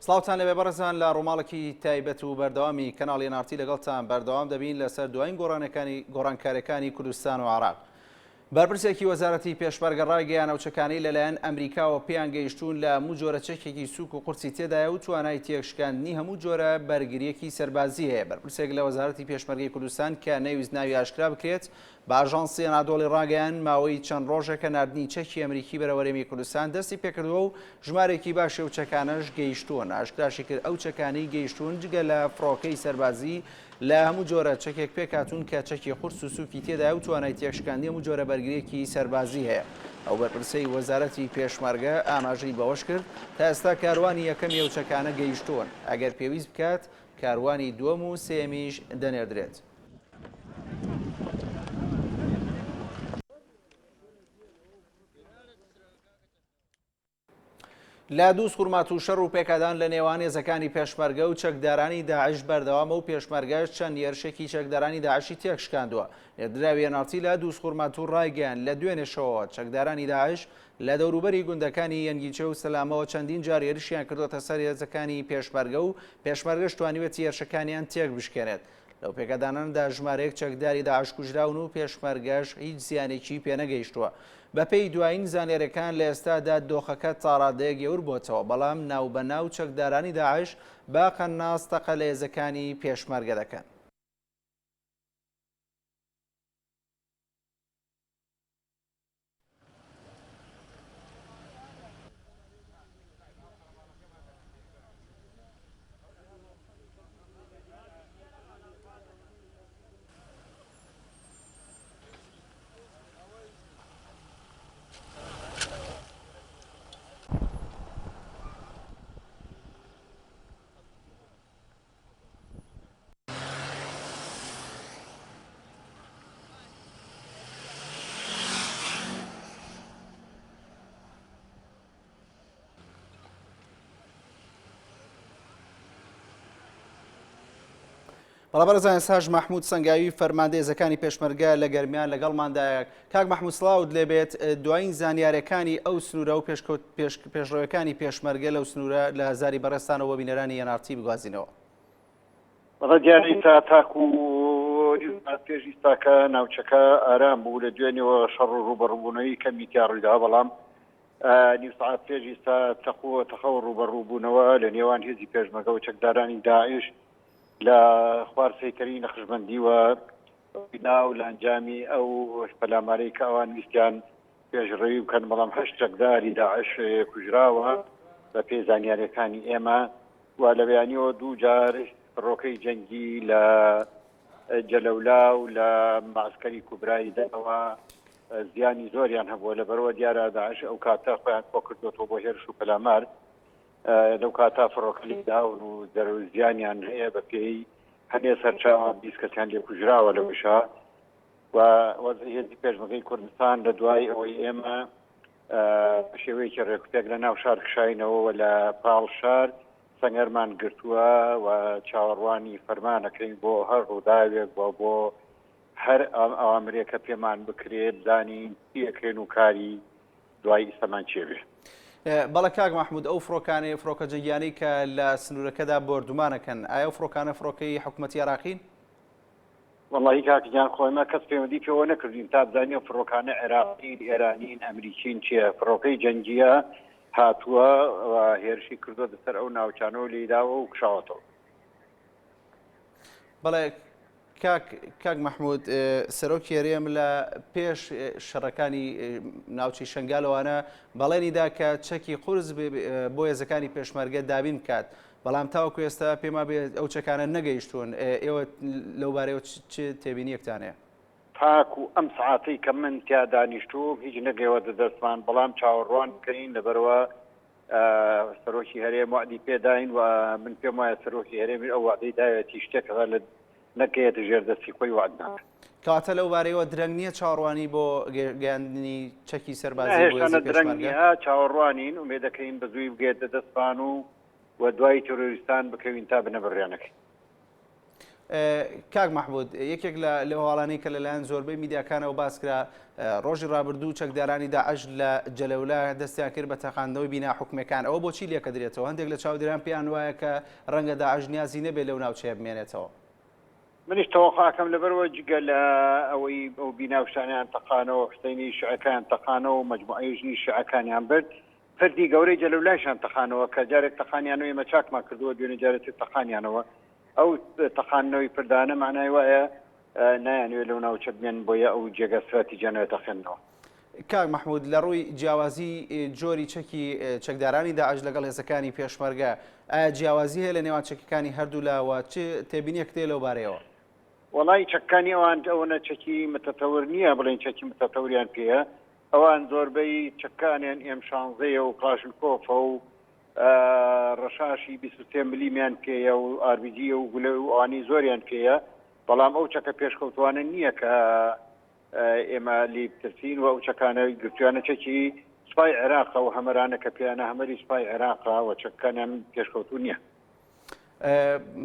سڵاوتان لەبێ بەڕێزان لە ڕووماڵێکی تایبەت و بەردەوامی کەناڵی NRT لەگەڵتان بەردەوام دەبین لەسەر دوایین گۆڕانەکانی گۆڕانکاریەکانی کوردستان و عێراق. بەرپرسێکی وەزارەتی پێشمەرگە ڕایگەیان ئەو چەکانەی لەلایەن ئەمریکاوە پێیان گەیشتوون لە هەموو جۆرە چەکێکی سووک و قورسی تێدایە و توانای تێکشکاندنی هەموو جۆرە بەرگرییەکی سەربازی هەیە. بەرپرسێک لە وەزارەتی پێشمەرگەی کوردستان کە نەیویست ناوی ئاشکرا بکرێت بە ئاژانسی ئەنادۆڵی ڕاگەیاند، ماوەی چەند ڕۆژێکە ناردنی چەکی ئەمریکی بەرەو هەرێمی کوردستان دەستی پێکردووە و ژمارێکی باشی ئەو چەکانەش گەیشتوون. ئاشکراشی کرد، ئەو چەکانەی گەیشتوون جگە لە فڕۆکەی سەربازی لە هەموو جۆرە چەکێک پێکهاتوون کە چەکی قورس و سووکی تێدایە و توانای تێکشکاندنی هەموو جۆرە بەرگرییەکی سەربازی هەیە. ئەو بەرپرسەی وەزارەتی پێشمەرگە ئاماژەی بەوەشکرد، تا ئێستا کاروانی یەکەمی ئەو چەکانە گەیشتوون، ئەگەر پێویست بکات کاروانی دووەم و سێیەمیش دەنێردرێت. لە دووزخورماتوو شەڕ و پێکادان لە نێوان هێزەکانی پێشمەرگە و چەکدارانی داعش بەردەوامە و پێشمەرگەش چەند هێرشێکی چەکدارانی داعشی تێکشکاندووە. نێردراوی NRT لە دووزخورماتوو ڕایگەیاند، لە دوێنێ شەوەوە چەکدارانی داعش لە دەوروبەری گوندەکانی یەنگیچێ و سەلامەوە چەندین جار هێرشیان کردۆتە سەر هێزەکانی پێشمەرگە و پێشمەرگەش توانیویەتی هێرشەکانیان تێکبشکێنێت. لەو پێکدادانانەدا ژمارەیەک چەکداری داعش کوژراون و پێشمەرگەش هیچ زیانێکی پێنەگەیشتووە. بەپێی دوایین زانیارییەکان لە ئێستادا دۆخەکە تاڕادەیەک هێور بۆتەوە، بەڵام ناوبەناو چەکدارانی داعش بە قەنناس تەقە لە هێزەکانی پێشمەرگە دەکەن. بەڵێ بەڕێزان ئێستاش مەحمود سەنگاوی فەرماندەی هێزەکانی پێشمەرگە لە گەرمیان لەگەڵماندایە کاک مەحمود سڵاوت لێبێت دوایین زانیارەکانی ئەو سنوورە و پێشکەوت پێشڕەوەکانی پێشمەرگە لەو سنوورە لە زاری بەڕێزتانەوە بۆ بینەرانی NRT بگوازینەوە. بەڵێ دیارە ئیستا تاکو نیو سەعات پێش ئیستاکە ناوچەکە ئارام بوو لە دوێنێوە شەڕ و ڕووبەڕووبوونەوەی کەمی تیا ڕوویدا بەڵام نیو سەعات پێش ئیستا تەقوە تەقە و ڕووبەڕووبوونەوە لە نێوان هێزی پێشمەرگە و چەکدارانی داعش لە خوار سەیتەری نەخشبەندی و ڕوویدا و لە ئەنجامی ئەو پەلامارەی کە ئەوان ویستیان پێشڕەوی بکەن بەڵام هەشت چەکداری داعش کوژراوە بە پێی زانیاریەکانی ئێمە و لە بەیانیەوە دوو جار فڕۆکەی جەنگی لە جەلەولا و لە ماسکەری کوبرای داوە زیانی زۆریان هەبووە لە بەرەوە دیارە داعش ئەو کاتە خۆیان کۆکردوەوە بۆ هێرش و پەلامار لەو کاتە فڕۆکە لێداون و زەرەر و زیانیان هەیە بە پێی هەندێ سەرچاوە 20 کەسیان لێ کوژراوە لەوەشا و وەزعی هێزی پێشمەرگەی کوردستان لە دوای ئەوەی ئێمە بە شێوەیەکی ڕێکوپێک لە ناو شار کشاینەوە و لە پاڵ شار سەنگەرمان گرتووە و چاوەڕوانی فەرمانەکەین بۆ هەر ڕووداوێک و بۆ هەر ئەوامرێک کە پێمان بکرێ بزانین چی ئەکرێن و کاری دوای ئیستەمان چێ بێ. بەڵێ کاک مەحمود ئەو فڕۆکانەی فڕۆکە جەنگیانەی کە لە سنوورەکەدا بۆردومانەکەن ئایا ئەو فڕۆکانە فڕۆکەی حکوومەتی عێراقین؟ وەڵاهی کاک گیان خۆ ئێمە کەس پەیوەندی پێوە نەکردوین تا بزانین ئەو فڕۆکانە عێراقین ئێرانین ئەمریکین چیە فڕۆکەی جەنگیە هاتووە و هێرشی کردووەتە سەر ئەو ناوچانە و لێیداوە و کشاوەتەوە. بەڵێ کاک کاک مەحمود سەرۆکی هەرێم لە پێش شەڕەکانی ناوچەی شنگالەوانە بەڵێنی دا کە چەکی قورس بۆ هێزەکانی پێشمەرگە دابین بکات بەڵام تاوەکو ئێستا پێما بێ ئەو چەکانە نەگەیشتوون ئێوە لەوبارەیەوە چ تێبینیەکتان هەیە؟ تاکو ئەم سەعاتەی کە من تیا دانیشتووم هیچ نەگەیوەتە دەستمان بەڵام چاوەڕوان بکەین لەبەرئەوە سەرۆکی هەرێم وەعدی پێداین و من پێم وایە سەرۆکی هەرێمی ئەو وەعدەی داوێتی شتێک لە نەکەیەتە ژێر دەستی خۆی وەعد ناکات. کەواتە لەو بارەیەوە درەنگ نییە چاوەڕوانی بۆ گەیاندنی چەکی سەربازی بۆ هێشتا هێزی درەنگ پێشمەرگە؟ نییە چاوەڕوانین ئومێدەکەین بە زووی بگەێتە دەستمان و و دوای تیرۆریستان بکەوین تا بنەبڕیانەکەین. کاک مەحمود، یەکێک لە لەو هەواڵانەی کە لەلایەن زۆربەی میدیاکانەوە باس کرا، ڕۆژی ڕابردوو چەکدارانی داعش لە جەلەولا دەستیان کرد بە تەقاندنەوەی بینا حکومییەکان. ئەوە بۆچی لێکەدرێتەوە؟ هەندێک لە چاودێران پێیان وایە کە ڕەنگە داعش نیازی نەبێت لەو ناوچەیە بمێنێتەوە. منیش تەوەقع ئەکەم لەبەرئەوە جگە لە ئەوەی ئەو بینا و شتانەیان تەقانەوە، حوسەینی شیعەکانیان تەقانەوە و مەجموعەی ژنی شیعەکانیان برد، پردی گەورەی جەلەولایشیان تەقانەوە کە جارێک تەقانیانەوە ئێمە چاکمان کردووە دوێنێ جارێتر تەقانیانەوە. ئەو تەقاندنەوەی پردانە مەعنای وایە نایانەوێت لەو ناوچە بمێنن بۆیە ئەو جێگا ستراتیجیانە دەتەقێننەوە. کاک مەحمود لە ڕووی جیاوازی جۆری چەکی چەکدارانی داعش لەگەڵ هێزەکانی پێشمەرگە ئایا جیاوازی هەیە لە نێوان چەکەکانی هەردوولا و چ تێبینیەکت هەیە لەو بارەیەوە؟ وەڵایی چەکەکانی ئەوان ئەوەنە چەکی متەتەور نییە بڵێین چەکی متەتەوریان پێیە ئەوان زۆربەی چەکانیان ئێم شانزەیە و کڵاشنکۆفە و ڕەشاشی 23 ملیمیان پێیە و ئاربیجی و گولە و ئەوانەی زۆریان پێیە بەڵام ئەو چەکە پێشکەوتوانە نییە کە ئێمە لی بترسین و ئەو چەکانە گرتویانە چەکی سوپای عێراقە و هەمەرانە کە پێیانە هەمەری سوپای عێراقە و چەکەکانیان پێشکەوتوو نییە.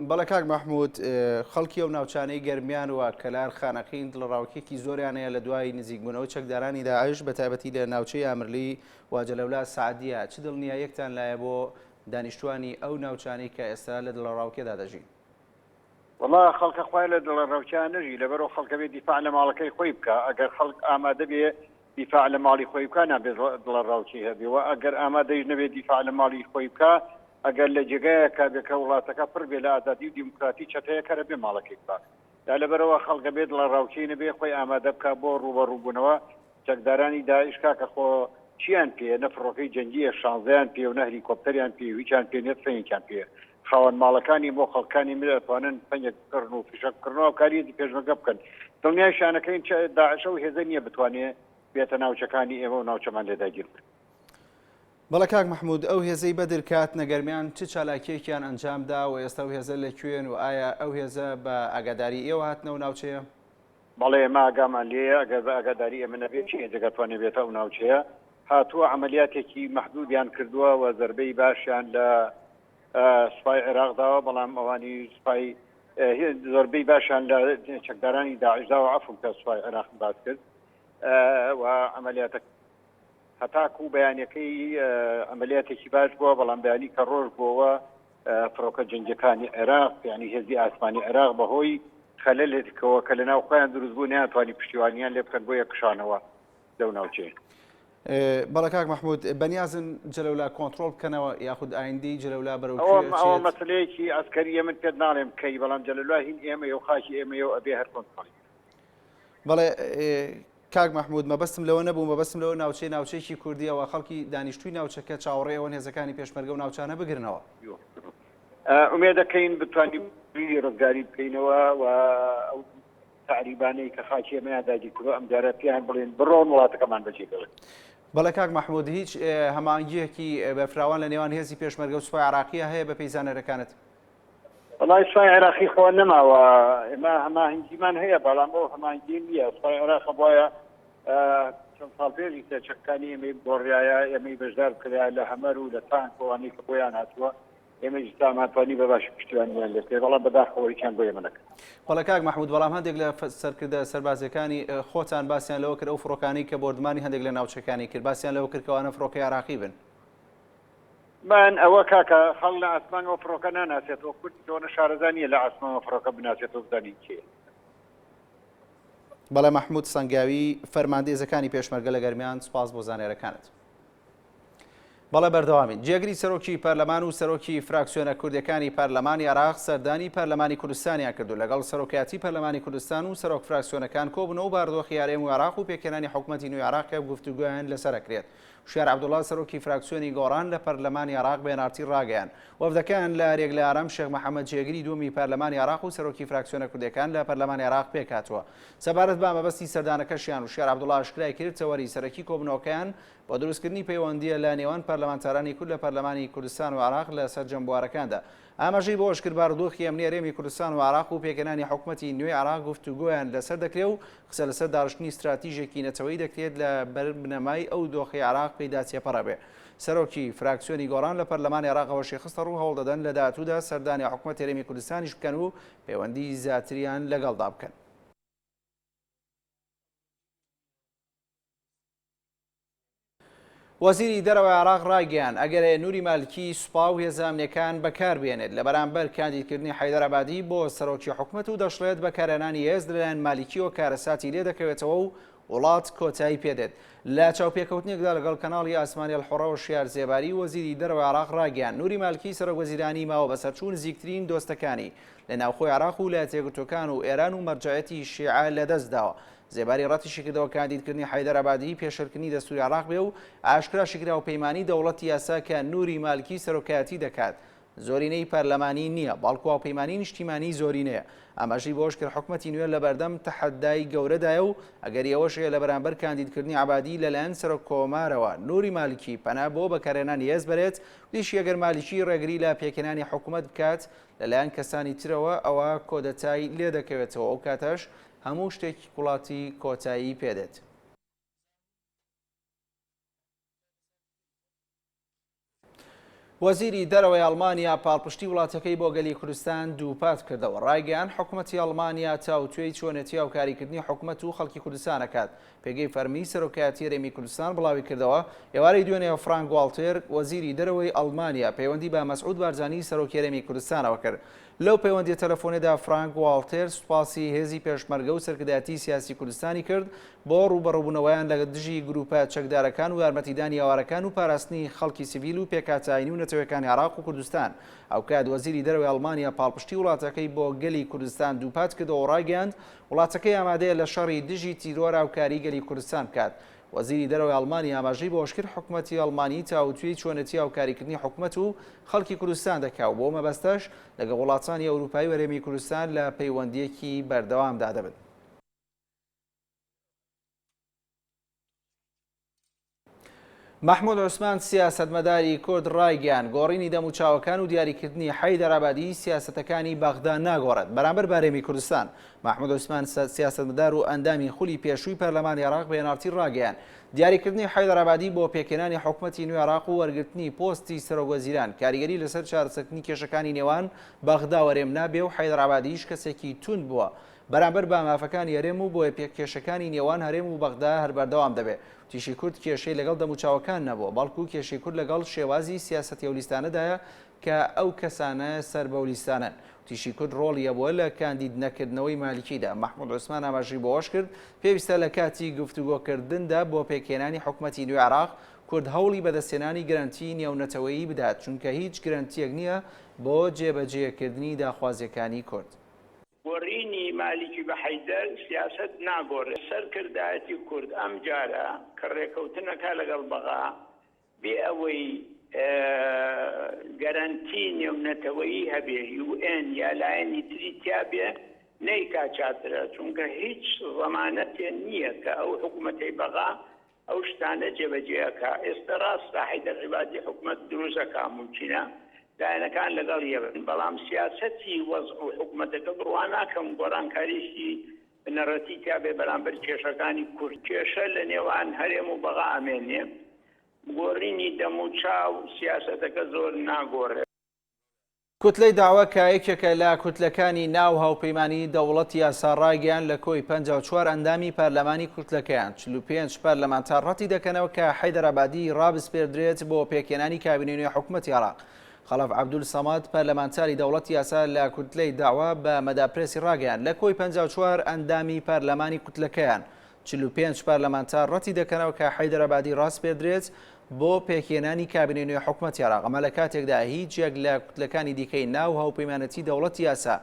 بەڵێ کاک مەحمود، خەڵکی ئەو ناوچانەی گەرمیان و کەلار خانەقین دڵەڕاوکێکی زۆریان هەیە لە دوای نزیکبوونەوەی چەکدارانی داعش بە تایبەتی لە ناوچەی ئامرلی و جەلەولا سەعدیە، چ دڵنیاییەکتان لایە بۆ دانیشتووانی ئەو ناوچانەی کە ئێستا لە دڵەڕاوکێدا دەژین؟ وەڵا خەڵکە خوایە لە دڵەڕاوکێا نەژی لەبەرئەوە خەڵک ئەبێ دیفاع لە ماڵەکەی خۆی بکا ئەگەر خەڵک ئامادە بێ دیفاع لە ماڵی خۆی بکا نابێ دڵەڕاوکێی هەبێ وە ئەگەر ئامادەیش نەبێ دیفاع لە ماڵی خۆی بکا ئەگەر لە جێگایەکا بێ کە وڵاتەکە پڕ بێ لە ئازادی و دیموکراتی چەتەیەک هەر ئەبێ ماڵەکەی ببا جا لەبەرئەوە خەڵک ئەبێ دڵەڕاوکێی نەبێ خۆی ئامادە بکا بۆ ڕووبەڕووبوونەوە چەکدارانی داعش کاکە خۆ چیان پێیە نە فڕۆکەی جەنگی ئێف شانزەیان پێیە و نە هەلیکۆپتەریان پێیە و هیچیان پێ نیە تفەنگێکیان پێیە خاوەن ماڵەکانی بۆ خەڵکانی مل ئەتوانن تفەنگێک بکڕن و فیشەک بکڕن و هاوکاری هێزی پێشمەرگە بکەن دڵنیایشیان ئەکەین چ داعش ئەو هێزە نیە بتوانێ بێتە ناوچەکانی ئێمە و ناوچەمان لێ داگیر بکەن. بەڵێ کاک مەحمود ئەو هێزەی بەدر کە هاتنە گەرمیان چ چالاکیەکیان ئەنجام دا و ئێستا ئەو هێزە لە کوێن و ئایا ئەو هێزە بە ئاگاداری ئێوە هاتنە ئەو ناوچەیە؟ بەڵێ ئێمە ئاگامان لێیە، ئەگەر بە ئاگاداری ئێمە نەبێت چ هێزێک ئەتوانێت بێتە ئەو ناوچەیە؟ هاتووە عەمەلیاتێکی مەحدودیان کردووە و زەربەی باشیان لە سوپای عێراق داوە، بەڵام ئەوانی سوپای زۆربەی باشیان لە چەکدارانی داعش داوە، عەفوم کە سوپای عێراقم باس کرد و عەمەلیاتە هەتاکو بەیانەکەی عەمەلیاتێکی باش بووە، بەڵام بەیانی کە ڕۆژ بووەوە فڕۆکە جەنگیەکانی عێراق یانی هێزی ئاسمانی عێراق بەهۆی خەلەلێکەوە کە لەناو خۆیان دروست بوو نەیانتوانی پشتیوانیان لێ بکەن بۆیە کشانەوە لەو ناوچەیە. بەڵێ کاک مەحمود بەنیازن جەلەولا کۆنتڕۆڵ بکەنەوە یاخود ئایندەی جەلەولا بەرەو کوێ ئەوە ئەچێت؟ مەسەلەیەکی عەسکەریە من پێت ناڵێم کەی بەڵام جەلەولا هین ئێمەیە و خاکی ئێمەیە و ئەبێ هەر کۆنتڕۆڵی بکەین. بەڵێ کاک مەحمود مەبەستم لەوە نەبوو مەبەستم لەوە ناوچەی ناوچەیەکی کوردیەوە خەڵکی دانیشتووی ناوچەکە چاوەڕێ ئەوەن هێزەکانی پێشمەرگە و ناوچانە بگرنەوە. ئومێدەکەین بتوانین ڕزگاری بکەینەوە و ئەو تەعریبانەی کە خاکی ئێمەیان داگیرکردووە ئەمجارە پێیان بڵێن بڕۆن وڵاتەکەمان بەجێ بێڵن. بەڵێ کاک مەحمود هیچ هەماهەنگییەکی بەرفراوان لە نێوان هێزی پێشمەرگە و سوپای عێراقییە هەیە بەپێی زانیاریەکانت؟ وەڵای سوپای عێراقی خۆ نەماوە ئێمە هەماهەنگیمان هەیە بەڵام ئەو هەماهەنگی نییە سوپای عێراق بواە چەند ساڵ پێشی سێ چەکەکانی ئێمەی گۆڕایە ئێمەی بەشدار بکرا لە هەمەر و لە تانک ئەوانەی کە بۆیان هاتووە ئێمە تامانتوانی بە باشی پشتیوانیان لێ بکەین بەڵام بەداخەوە هیچیان بۆ ئێمە نەکرد. بەڵێ کاک مەحمود بەڵام هەندێک لە سەرکردە سەربازیەکانی خۆتان باسیان لەوە کرد ئەو فڕۆکانەی کە بۆردمانی هەندێک لە ناوچەکانی کرد باسیان لەوە کرد کەوانە فڕۆکەی عێراقی بن. من ئەوە کاکە خەڵک لە ئاسمانەوە فڕۆکە ناناسێتەوە کورد ئەوەنە شارەزا نییە لە ئاسمانەوە فڕۆکە بناسێتەوە بزانین کێیە. بەڵێ مەحمود سەنگاوی فەرماندەی هێزەکانی پێشمەرگە لە گەرمیان سوپاس بۆ زانیارەکانت. بەڵێ بەردەوامین. جێگری سەرۆکی پەرلەمان و سەرۆکی فراکسیۆنە کوردیەکانی پەرلەمانی عێراق سەردانی پەرلەمانی کوردستانیان کرد و لەگەڵ سەرۆکایەتی پەرلەمانی کوردستان و سەرۆک فراکسیۆنەکان کۆبوونەوە و بارودۆخی هەرێم و عێراق و پێکهێنانی حکومەتی نوێی عێراق گفتوگۆیان لەسەر ئەکرێت. وشیار عەبدوڵا سەرۆکی فراکسیۆنی گۆڕان لە پەرلەمانی عێراق بە ئێن ئاڕ تی ڕاگەیاند، وەفدەکەیان لە هەریەک لە ئارام شێخ محەمەد جێگری دووەمی پەرلەمانی عێراق و سەرۆکی فراکسیۆنە کوردیەکان لە پەرلەمانی عێراق پێکهاتووە. سەبارەت بە مەبەستی سەردانەکەشیان وشیار عەبدوڵا ئاشکرای کرد، تەوەری سەرەکی کۆبوونەوەکەیان بۆ دروستکردنی پەیوەندییە لە نێوان پەرلەمان. پەرلەمانتارانی کورد لە پەرلەمانی کوردستان و عێراق لە سەرجەم بوارەکاندا. ئاماژەی بەوەشکرد، بارودۆخی ئەمنی هەرێمی کوردستان و عێراق و پێکهێنانی حکومەتی نوێی عێراق گفتوگۆیان لەسەر دەکرێ و قسە لەسەر داڕشتنی ستراتیژێکی نەتەوەیی دەکرێت لە بەر بنەمای ئەو دۆخەی عێراق پێیدا تێپەڕەبێ. سەرۆکی فراکسیۆنی گۆڕان لە پەرلەمانی عێراق ئەوەشی خستەڕوو، هەوڵدەدەن لە داهاتوودا سەردانی حکومەتی هەرێمی کوردستانیش بکەن و پەیوەندی زیاتریان لەگەڵدا بکەن. وەزیری دەرەوەی عێراق ڕایگەیاند، ئەگەر هەیە نوری مالکی سوپا و هێزە ئەمنییەکان بەکاربهێنێت لە بەرامبەر کاندیدکردنی حەیدەر عەبادی بۆ سەرۆکی حکومەت و دەشڵێت بەکارهێنانی هێز لەلایەن مالیکیەوە کارەساتی لێدەکەوێتەوە و وڵات کۆتایی پێدێت. لە چاوپێکەوتنێکدا لەگەڵ کەناڵی ئاسمانی الحرە هۆشیار زێباری وەزیری دەرەوەی عێراق ڕایگەیاند نوری مالکی سەرۆک وەزیرانی ماوە بەسەرچوو نزیکترین دۆستەکانی لە ناوخۆی عێراق و لایەتەیەکگرتووەکان و ئێران و مەرجەعیەتی شیعە لەدەستداوە. زێباری ڕەتیشیکردەوە کاندیدکردنی حەیدەر عەبادی پێشێلکردنی دەستوری عێراق بێ و ئاشکراشیکرد هاوپەیمانی دەوڵەتی یاسا کە نوری مالکی سەرۆکایەتی دەکات زۆرینەی پەرلەمانی نییە بەڵکو هاوپەیمانی نیشتیمانی زۆرینەیە. ئاماژەی بەوەشکرد حکومەتی نوێ لەبەردەم تەحەدای گەورەدایە و ئەگەری ئەوەش هەیە لەبەرامبەر کاندیدکردنی عەبادی لەلایەن سەرۆککۆمارەوە نوری مالکی پەنا بۆ بەکارهێنانی هێز بەرێت، وتیشی ئەگەر مالکی ڕێگری لە پێکهێنانی حکومەت بکات لەلایەن کەسانی ترەوە ئەوا کۆدەتای لێدەکەوێتەوە ئەوکاتەش هەموو شتێکی وڵاتی کۆتایی پێدێت. وەزیری دەرەوەی ئەڵمانیا پاڵپشتی وڵاتەکەی بۆ گەلی کوردستان دووپات کردەوە، ڕایگەیاند حکومەتی ئەڵمانیا تاوتوێی چۆنێتی هاوکاریکردنی حکومەت و خەڵکی کوردستان ئەکات. پێگەی فەرمی سەرۆکایەتی هەرێمی کوردستان بڵاویکردەوە، ئێوارەی دوێنێ فرانک واڵتێر وەزیری دەرەوەی ئەڵمانیا پەیوەندی بە مەسعود بارزانی سەرۆکی هەرێمی کوردستانەوە کرد. لەو پەیوەندیە تەلەفۆنیەدا فرانک واڵتێر سوپاسی هێزی پێشمەرگە و سەرکردایەتی سیاسی کوردستانی کرد بۆ ڕووبەڕووبوونەوەیان لە دژی گرووپە چەکدارەکان و یارمەتیدانی ئاوارەکان و پاراستنی خەڵکی سیڤیل و پێکهاتە ئاینی و نەتەوەکانی عێراق و کوردستان. هاوکات وەزیری دەرەوەی ئەڵمانیا پاڵپشتی وڵاتەکەی بۆ گەلی کوردستان دووپات کردەوە و ڕایگەیاند، وڵاتەکەی ئامادەیە لە شەڕی دژی تیرۆر هاوکاری گەلی کوردستان بکات. وەزیری دەرەوەی ئەڵمانیا ئاماژەی بەوەشکرد، حکومەتی ئەڵمانی تاوتوێی چۆنێتی هاوکاریکردنی حکومەت و خەڵکی کوردستان دەکا و بۆ مەبەستەش لەگەڵ وڵاتانی ئەوروپایی و هەرێمی کوردستان لە پەیوەندییەکی بەردەوامدا دەبن. مەحمود عوسمان سیاسەتمەداری کورد ڕایگەیاند، گۆڕینی دەموچاوەکان و دیاریکردنی حەیدەر عەبادی سیاسەتەکانی بەغدا ناگۆڕێت بەرامبەر بە هەرێمی کوردستان. مەحمود عوسمان سیاسەتمەدار و ئەندامی خولی پێشووی پەرلەمانی عێراق بە ئێن ئاڕ تی ڕاگەیاند، دیاریکردنی حەیدەر عەبادی بۆ پێکهێنانی حکومەتی نوێی عێراق و وەرگرتنی پۆستی سەرۆکوەزیران کاریگەری لەسەر چارەسەرکردنی کێشەکانی نێوان بەغدا و هەرێم نابێ و حەیدەر عەبادیش کەسێکی توند بووە بەرامبەر بە مافەکانی هەرێم و بۆیە کێشەکانی نێوان هەرێم و بەغدا هەر بەردەوام دەبێ. وتیشی کورد کێشەی لەگەڵ دەموچاوەکان نەبووە، بەڵکو کێشەی کورد لەگەڵ شێوازی سیاسەتی ئەو لیستانەدایە کە ئەو کەسانە سەر بەو لیستانەن. وتیشی کورد ڕۆڵی هەبووە لە کاندید نەکردنەوەی مالکیدا. مەحمود عوسمان ئاماژەی بەوەشکرد، پێویستە لە کاتی گفتوگۆکردندا بۆ پێکهێنانی حکومەتی نوێی عێراق، کورد هەوڵی بەدەستهێنانی گرەنتی نێونەتەوەیی بدات، چونکە هیچ گرەنتییەک نییە بۆ جێبەجێکردنی داخوازییەکانی کورد. گۆڕینی مالیکی بە حەیدەر سیاسەت ناگۆڕێ. سەرکردایەتی کورد ئەم جارە کە ڕێکەوتن ئەکا لەگەڵ بەغا بێ ئەوەی گەرەنتی نێونەتەوەیی هەبێ یو ئێن یا لایەنی تری تیا بێ نەیکا چاترە چونکە هیچ زەمانەتێ نییە کە ئەو حکومەتەی بەغا ئەو شتانە جێبەجێ ئەکا ئێستە ڕاستە حەیدەر عیبادی حکومەت دروست ئەکا مومکینە لایەنەکان لەگەڵ یەبن بەڵام سیاسەتی وەزع و حکومەتەکە بڕوا ناکەم گۆڕانکاریی بنەڕەتی تیا بێ بەرامبەر کێشەکانی کورد کێشە لە نێوان هەرێم و بەغا ئەمێنێ گۆڕینی دەم و چاو سیاسەتەکە زۆر ناگۆڕێ. کوتلەی دەعوە کە یەکێکە لە کوتلەکانی ناو هاوپەیمانیی دەوڵەتی یاسا ڕایگەیاند لە کۆی 54 ئەندامی پەرلەمانی کوتلەکەیان 45 پەرلەمانتار ڕەتی دەکەنەوە کە حەیدەر عەبادی ڕابسپێردرێت بۆ پێکهێنانی کابینەی نوێی حکومەتی عێراق. خەڵەف عەبدول سەمەد پەرلەمانتاری دەوڵەتی یاسا لە کوتلەی دەعوە بە مەدا پرێسی ڕاگەیاند لە کۆی 54 ئەندامی پەرلەمانی کوتلەکەیان 45 پەرلەمانتار ڕەتی دەکەنەوە کە حەیدەر عەبادی ڕاسپێردرێت بۆ پێکهێنانی کابینەی نوێی حکومەتی عێراق، ئەمە لە کاتێکدا هیچ یەک لە کوتلەکانی دیکەی ناو هاوپەیمانێتی دەوڵەتی یاسا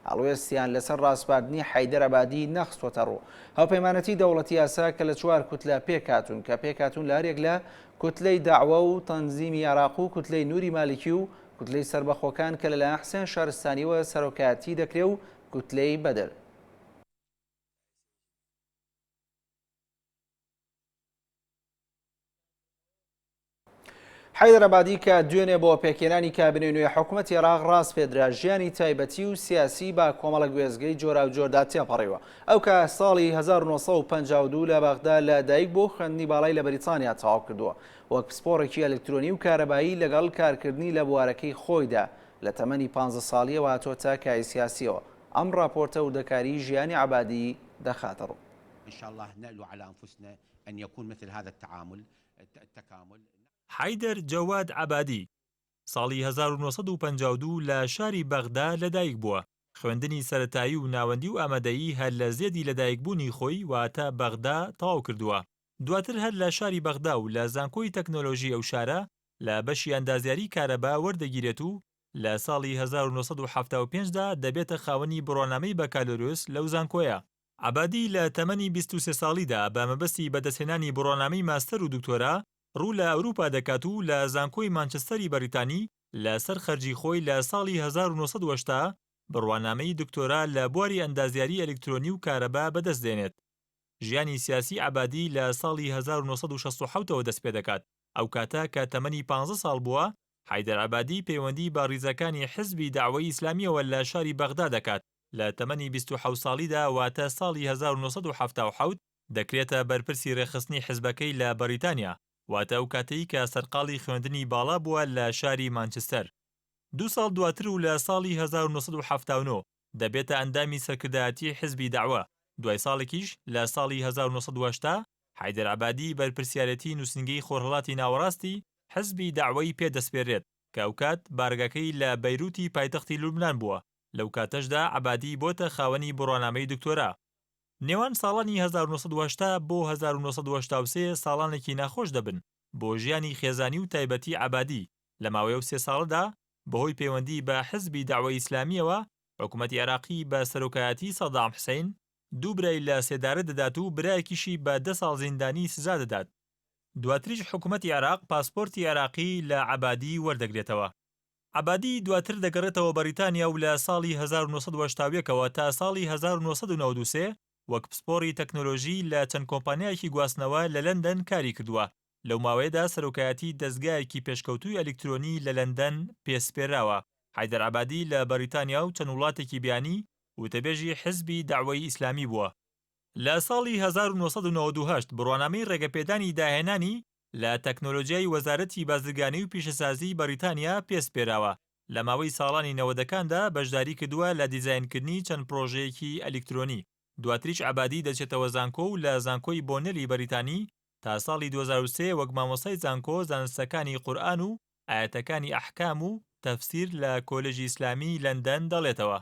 هەڵوێستیان لەسەر ڕاسپاردنی حەیدەر عەبادی نەخستووەتەڕوو. هاوپەیمانێتی دەوڵەتی یاسا کە لە چوار کوتلە پێکهاتوون کە پێکهاتوون لە هەریەک لە کوتلەی دەعوە و تەنزیمی عێراق و کوتلەی نوری مالکی و کوتلەی سەربەخۆکان کە لەلایەن حسێن شارستانییەوە سەرۆکایەتی دەکرێ و کوتلەی بەدر. حەیدەر عەبادی کە دوێنێ بۆ پێکهێنانی کابینەی نوێی حکومەتی عێراق ڕاسپێردرا، ژیانی تایبەتی و سیاسی بە کۆمەڵێک وێستگەی جۆراوجۆردا تێپەڕیوە. ئەو کە ساڵی 1952 لە بەغدا لە دایک بووە و خوێندنی باڵای لە بەریتانیا تەواو کردووە، وەک پسپۆڕێکی ئەلکترۆنی و کارەبایی لەگەڵ کارکردنی لە بوارەکەی خۆیدا لە تەمەنی پانزە ساڵییەوە هاتووەتە کایەی سیاسییەوە. ئەم ڕاپۆرتە وردەکاریی ژیانی عەبادی دەخاتە ڕوو. حەیدەر جەواد عەبادی، ساڵی 1952 لە شاری بەغدا لەدایک بووە، خوێندنی سەرەتایی و ناوەندی و ئامادەیی هەر لە زێدی لەدایکبوونی خۆی واتە بەغدا تەواو کردووە. دواتر هەر لە شاری بەغدا و لە زانکۆی تەکنۆلۆژی ئەو شارە لە بەشی ئەندازیاری کارەبا وەردەگیرێت و لە ساڵی 1975 دا دەبێتە خاوەنی بڕوانامەی بەکالۆریۆس لەو زانکۆیە. عەبادی لە تەمەنی 23 ساڵیدا بە مەبەستی بەدەستهێنانی بڕوانامەی ماستەر و دکتۆرا ڕوو لە ئەوروپا دەکات و لە زانکۆی مانچستەری بەریتانی لە سەر خەرجی خۆی لە ساڵی 1980 بڕوانامەی دکتۆرا لە بواری ئەندازیاری ئەلکترۆنی و کارەبا بەدەست دێنێت. ژیانی سیاسی عەبادی لە ساڵی 1967 ەوە دەست پێدەکات، ئەو کاتە کە تەمەنی پانزە ساڵ بووە، حەیدەر عەبادی پەیوەندی بە ڕیزەکانی حزبی دەعوەی ئیسلامییەوە لە شاری بەغدا دەکات، لە تەمەنی 27 ساڵیدا واتە ساڵی 1977 دەکرێتە بەرپرسی ڕێکخستنی حزبەکەی لە بەریتانیا، واتە ئەو کاتەی کە سەرقاڵی خوێندنی باڵا بووە لە شاری مانچستەر. دوو ساڵ دواتر و لە ساڵی 1979 دەبێتە ئەندامی سەرکردایەتی حزبی دەعوە، دوای ساڵێکیش لە ساڵی 1980 حەیدەر عەبادی بەرپرسیارێتی نووسینگەی خۆرهەڵاتی ناوەڕاستی حزبی دەعوەی پێ دەسپێرێت کە ئەوکات بارەگاکەی لە بەیروتی پایتەختی لوبنان بووە، لەو کاتەشدا عەبادی بۆتە خاوەنی بڕوانامەی دکتۆرا. نێوان ساڵانی 1980 بۆ 1983 ساڵانێکی ناخۆش دەبن بۆ ژیانی خێزانی و تایبەتی عەبادی، لە ماوەی ئەو سێ ساڵەدا بەهۆی پەیوەندی بە حزبی دەعوەی ئیسلامییەوە حکومەتی عێراقی بە سەرۆکایەتی سەدام حسین دوو برای لە سێدارە دەدات و برایەکیشی بە دە ساڵ زیندانی سزا دەدات. دواتریش حکومەتی عێراق پاسپۆرتی عێراقی لە عەبادی وەردەگرێتەوە. عەبادی دواتر دەگەڕێتەوە بەریتانیا و لە ساڵی 1981 ەوە تا ساڵی 1993 وەک پسپۆڕی تەکنۆلۆژی لە چەند کۆمپانیایەکی گواستنەوە لە لەندەن کاری کردووە، لەو ماوەیەدا سەرۆکایەتی دەزگایەکی پێشکەوتووی ئەلیکترۆنی لە لەندەن پێ سپێراوە. حەیدەر عەبادی لە بەریتانیا و چەند وڵاتێکی بیانی وتەبێژی حزبی دەعوەی ئیسلامی بووە. لە ساڵی 1998 بڕوانامەی ڕێگەپێدانی داهێنانی لە تەکنۆلۆجیای وەزارەتی بازرگانی و پیشەسازیی بەریتانیا پێ سپێراوە. لە ماوەی ساڵانی نەوەدەکاندا بەشداری کردووە لە دیزاینکردنی چەند پڕۆژەیەکی ئەلیکترۆنی. دواتریش عەبادی دەچێتەوە زانکۆ و لە زانکۆی بۆنێلی بەریتانی تا ساڵی 2003 وەک مامۆستای زانکۆ زانستەکانی قورئان و ئایەتەکانی ئەحکام و تەفسیر لە کۆلێژی ئیسلامیی لەندەن دەڵێتەوە.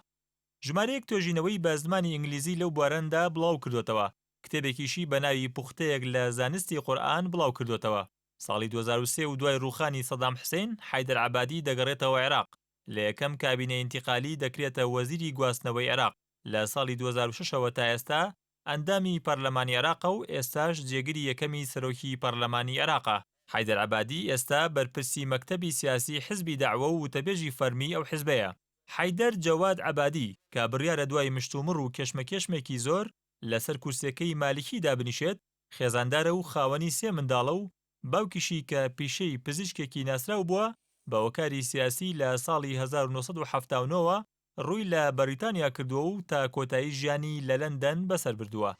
ژمارەیەک توێژینەوەی بە زمانی ئینگلیزی لەو بوارەندا بڵاو کردۆتەوە، کتێبێکیشی بە ناوی پوختەیەک لە زانستی قورئان بڵاو کردۆتەوە. ساڵی 2003 و دوای ڕووخانی سەدام حسین، حەیدەر عەبادی دەگەڕێتەوە عێراق، لە یەکەم کابینەی ئینتیقالی دەکرێتە وەزیری گواستنەوەی عێراق، لە ساڵی 2006 ەوە تا ئێستا ئەندامی پەرلەمانی عێراقە و ئێستاش جێگری یەکەمی سەرۆکی پەرلەمانی عێراقە. حەیدەر عەبادی ئێستا بەرپرسی مەکتەبی سیاسی حزبی دەعوە و وتەبێژی فەرمی ئەو حزبەیە. حەیدەر جەواد عەبادی کە بڕیارە دوای مشتومڕ و کێشمەکێشمێکی زۆر لەسەر کورسیەکەی مالکی دابنیشێت، خێزاندارە و خاوەنی سێ منداڵە و باوکیشی کە پیشەی پزیشکێکی ناسراو بووە، بە هۆکاری سیاسی لە ساڵی 1979 وە ڕووی لە بەریتانیا کردووە و تا کۆتایی ژیانی لە لەندەن بەسەر بردووە.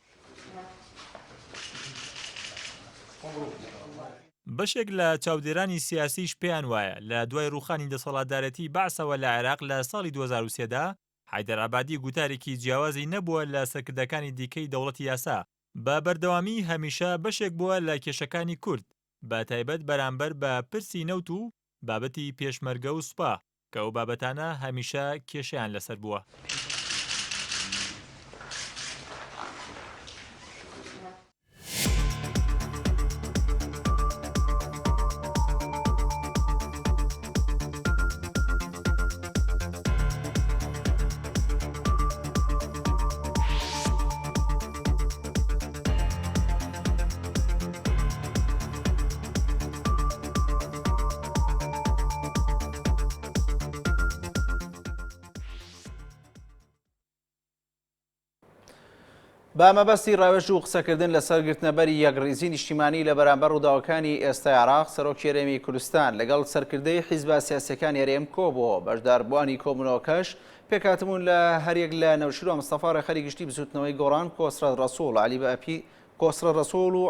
بەشێک لە چاودێرانی سیاسیش پێیان وایە لە دوای ڕووخانی دەسەڵاتدارێتی بەعسەوە لە عێراق لە ساڵی 2003 دا، حەیدەر عەبادی گوتارێکی جیاوازی نەبووە لە سەرکردەکانی دیکەی دەوڵەتی یاسا، بە بەردەوامی هەمیشە بەشێک بووە لە کێشەکانی کورد، بە تایبەت بەرامبەر بە پرسی نەوت و بابەتی پێشمەرگە و سوپا، کە ئەو بابەتانە هەمیشە کێشەیان لەسەر بووە. بە مەبەستی ڕاوێژ و قسەکردن لەسەر گرتنەبەری یەکڕیزی نیشتیمانی لە بەرامبەر ڕووداوەکانی ئێستای عێراق، سەرۆکی هەرێمی کوردستان لەگەڵ سەرکردەی حیزبە سیاسییەکانی هەرێم کۆبووەوە، بەشداربووانی کۆبوونەوەکەش پێکهاتبوون لە هەریەک لە نەوشیروان مستەفا ڕێکخەری گشتی بزووتنەوەی گۆڕان، کۆسرەت ڕەسوڵ عەلی باپیر، کۆسرەت ڕەسوڵ و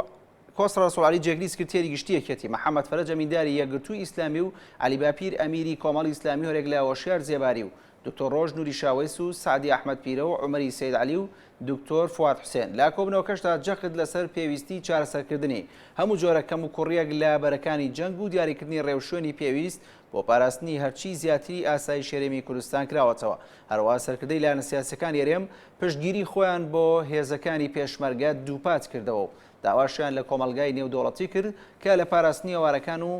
کۆسرەت ڕەسوڵ عەلی جێگری سکرتێری گشتی یەکێتی، محەمەد فەرەج ئەمینداری یەکگرتووی ئیسلامی و عەلی باپیر ئەمیری کۆمەڵی ئیسلامی و هەریەک لە هۆشیار زێباری و دکتۆر ڕۆژ نوری شاوەیس و سەعدی ئەحمەد پیرە و عومەری سەید عەلی و دکتۆر فواد حوسێن. لە کۆبوونەوەکەشدا جەخت لەسەر پێویستی چارەسەرکردنی هەموو جۆرە کەموکوڕییەک لە بەرەکانی جەنگ و دیاریکردنی ڕێوشوێنی پێویست بۆ پاراستنی هەرچی زیاتری ئاسایشی هەرێمی کوردستان کراوەتەوە. هەروەها سەرکردەی لایەنە سیاسییەکانی هەرێم پشتگیری خۆیان بۆ هێزەکانی پێشمەرگە دووپات کردەوە و داواشیان لە کۆمەڵگای نێودەوڵەتی کرد کە لە پاراستنی ئاوارەکان و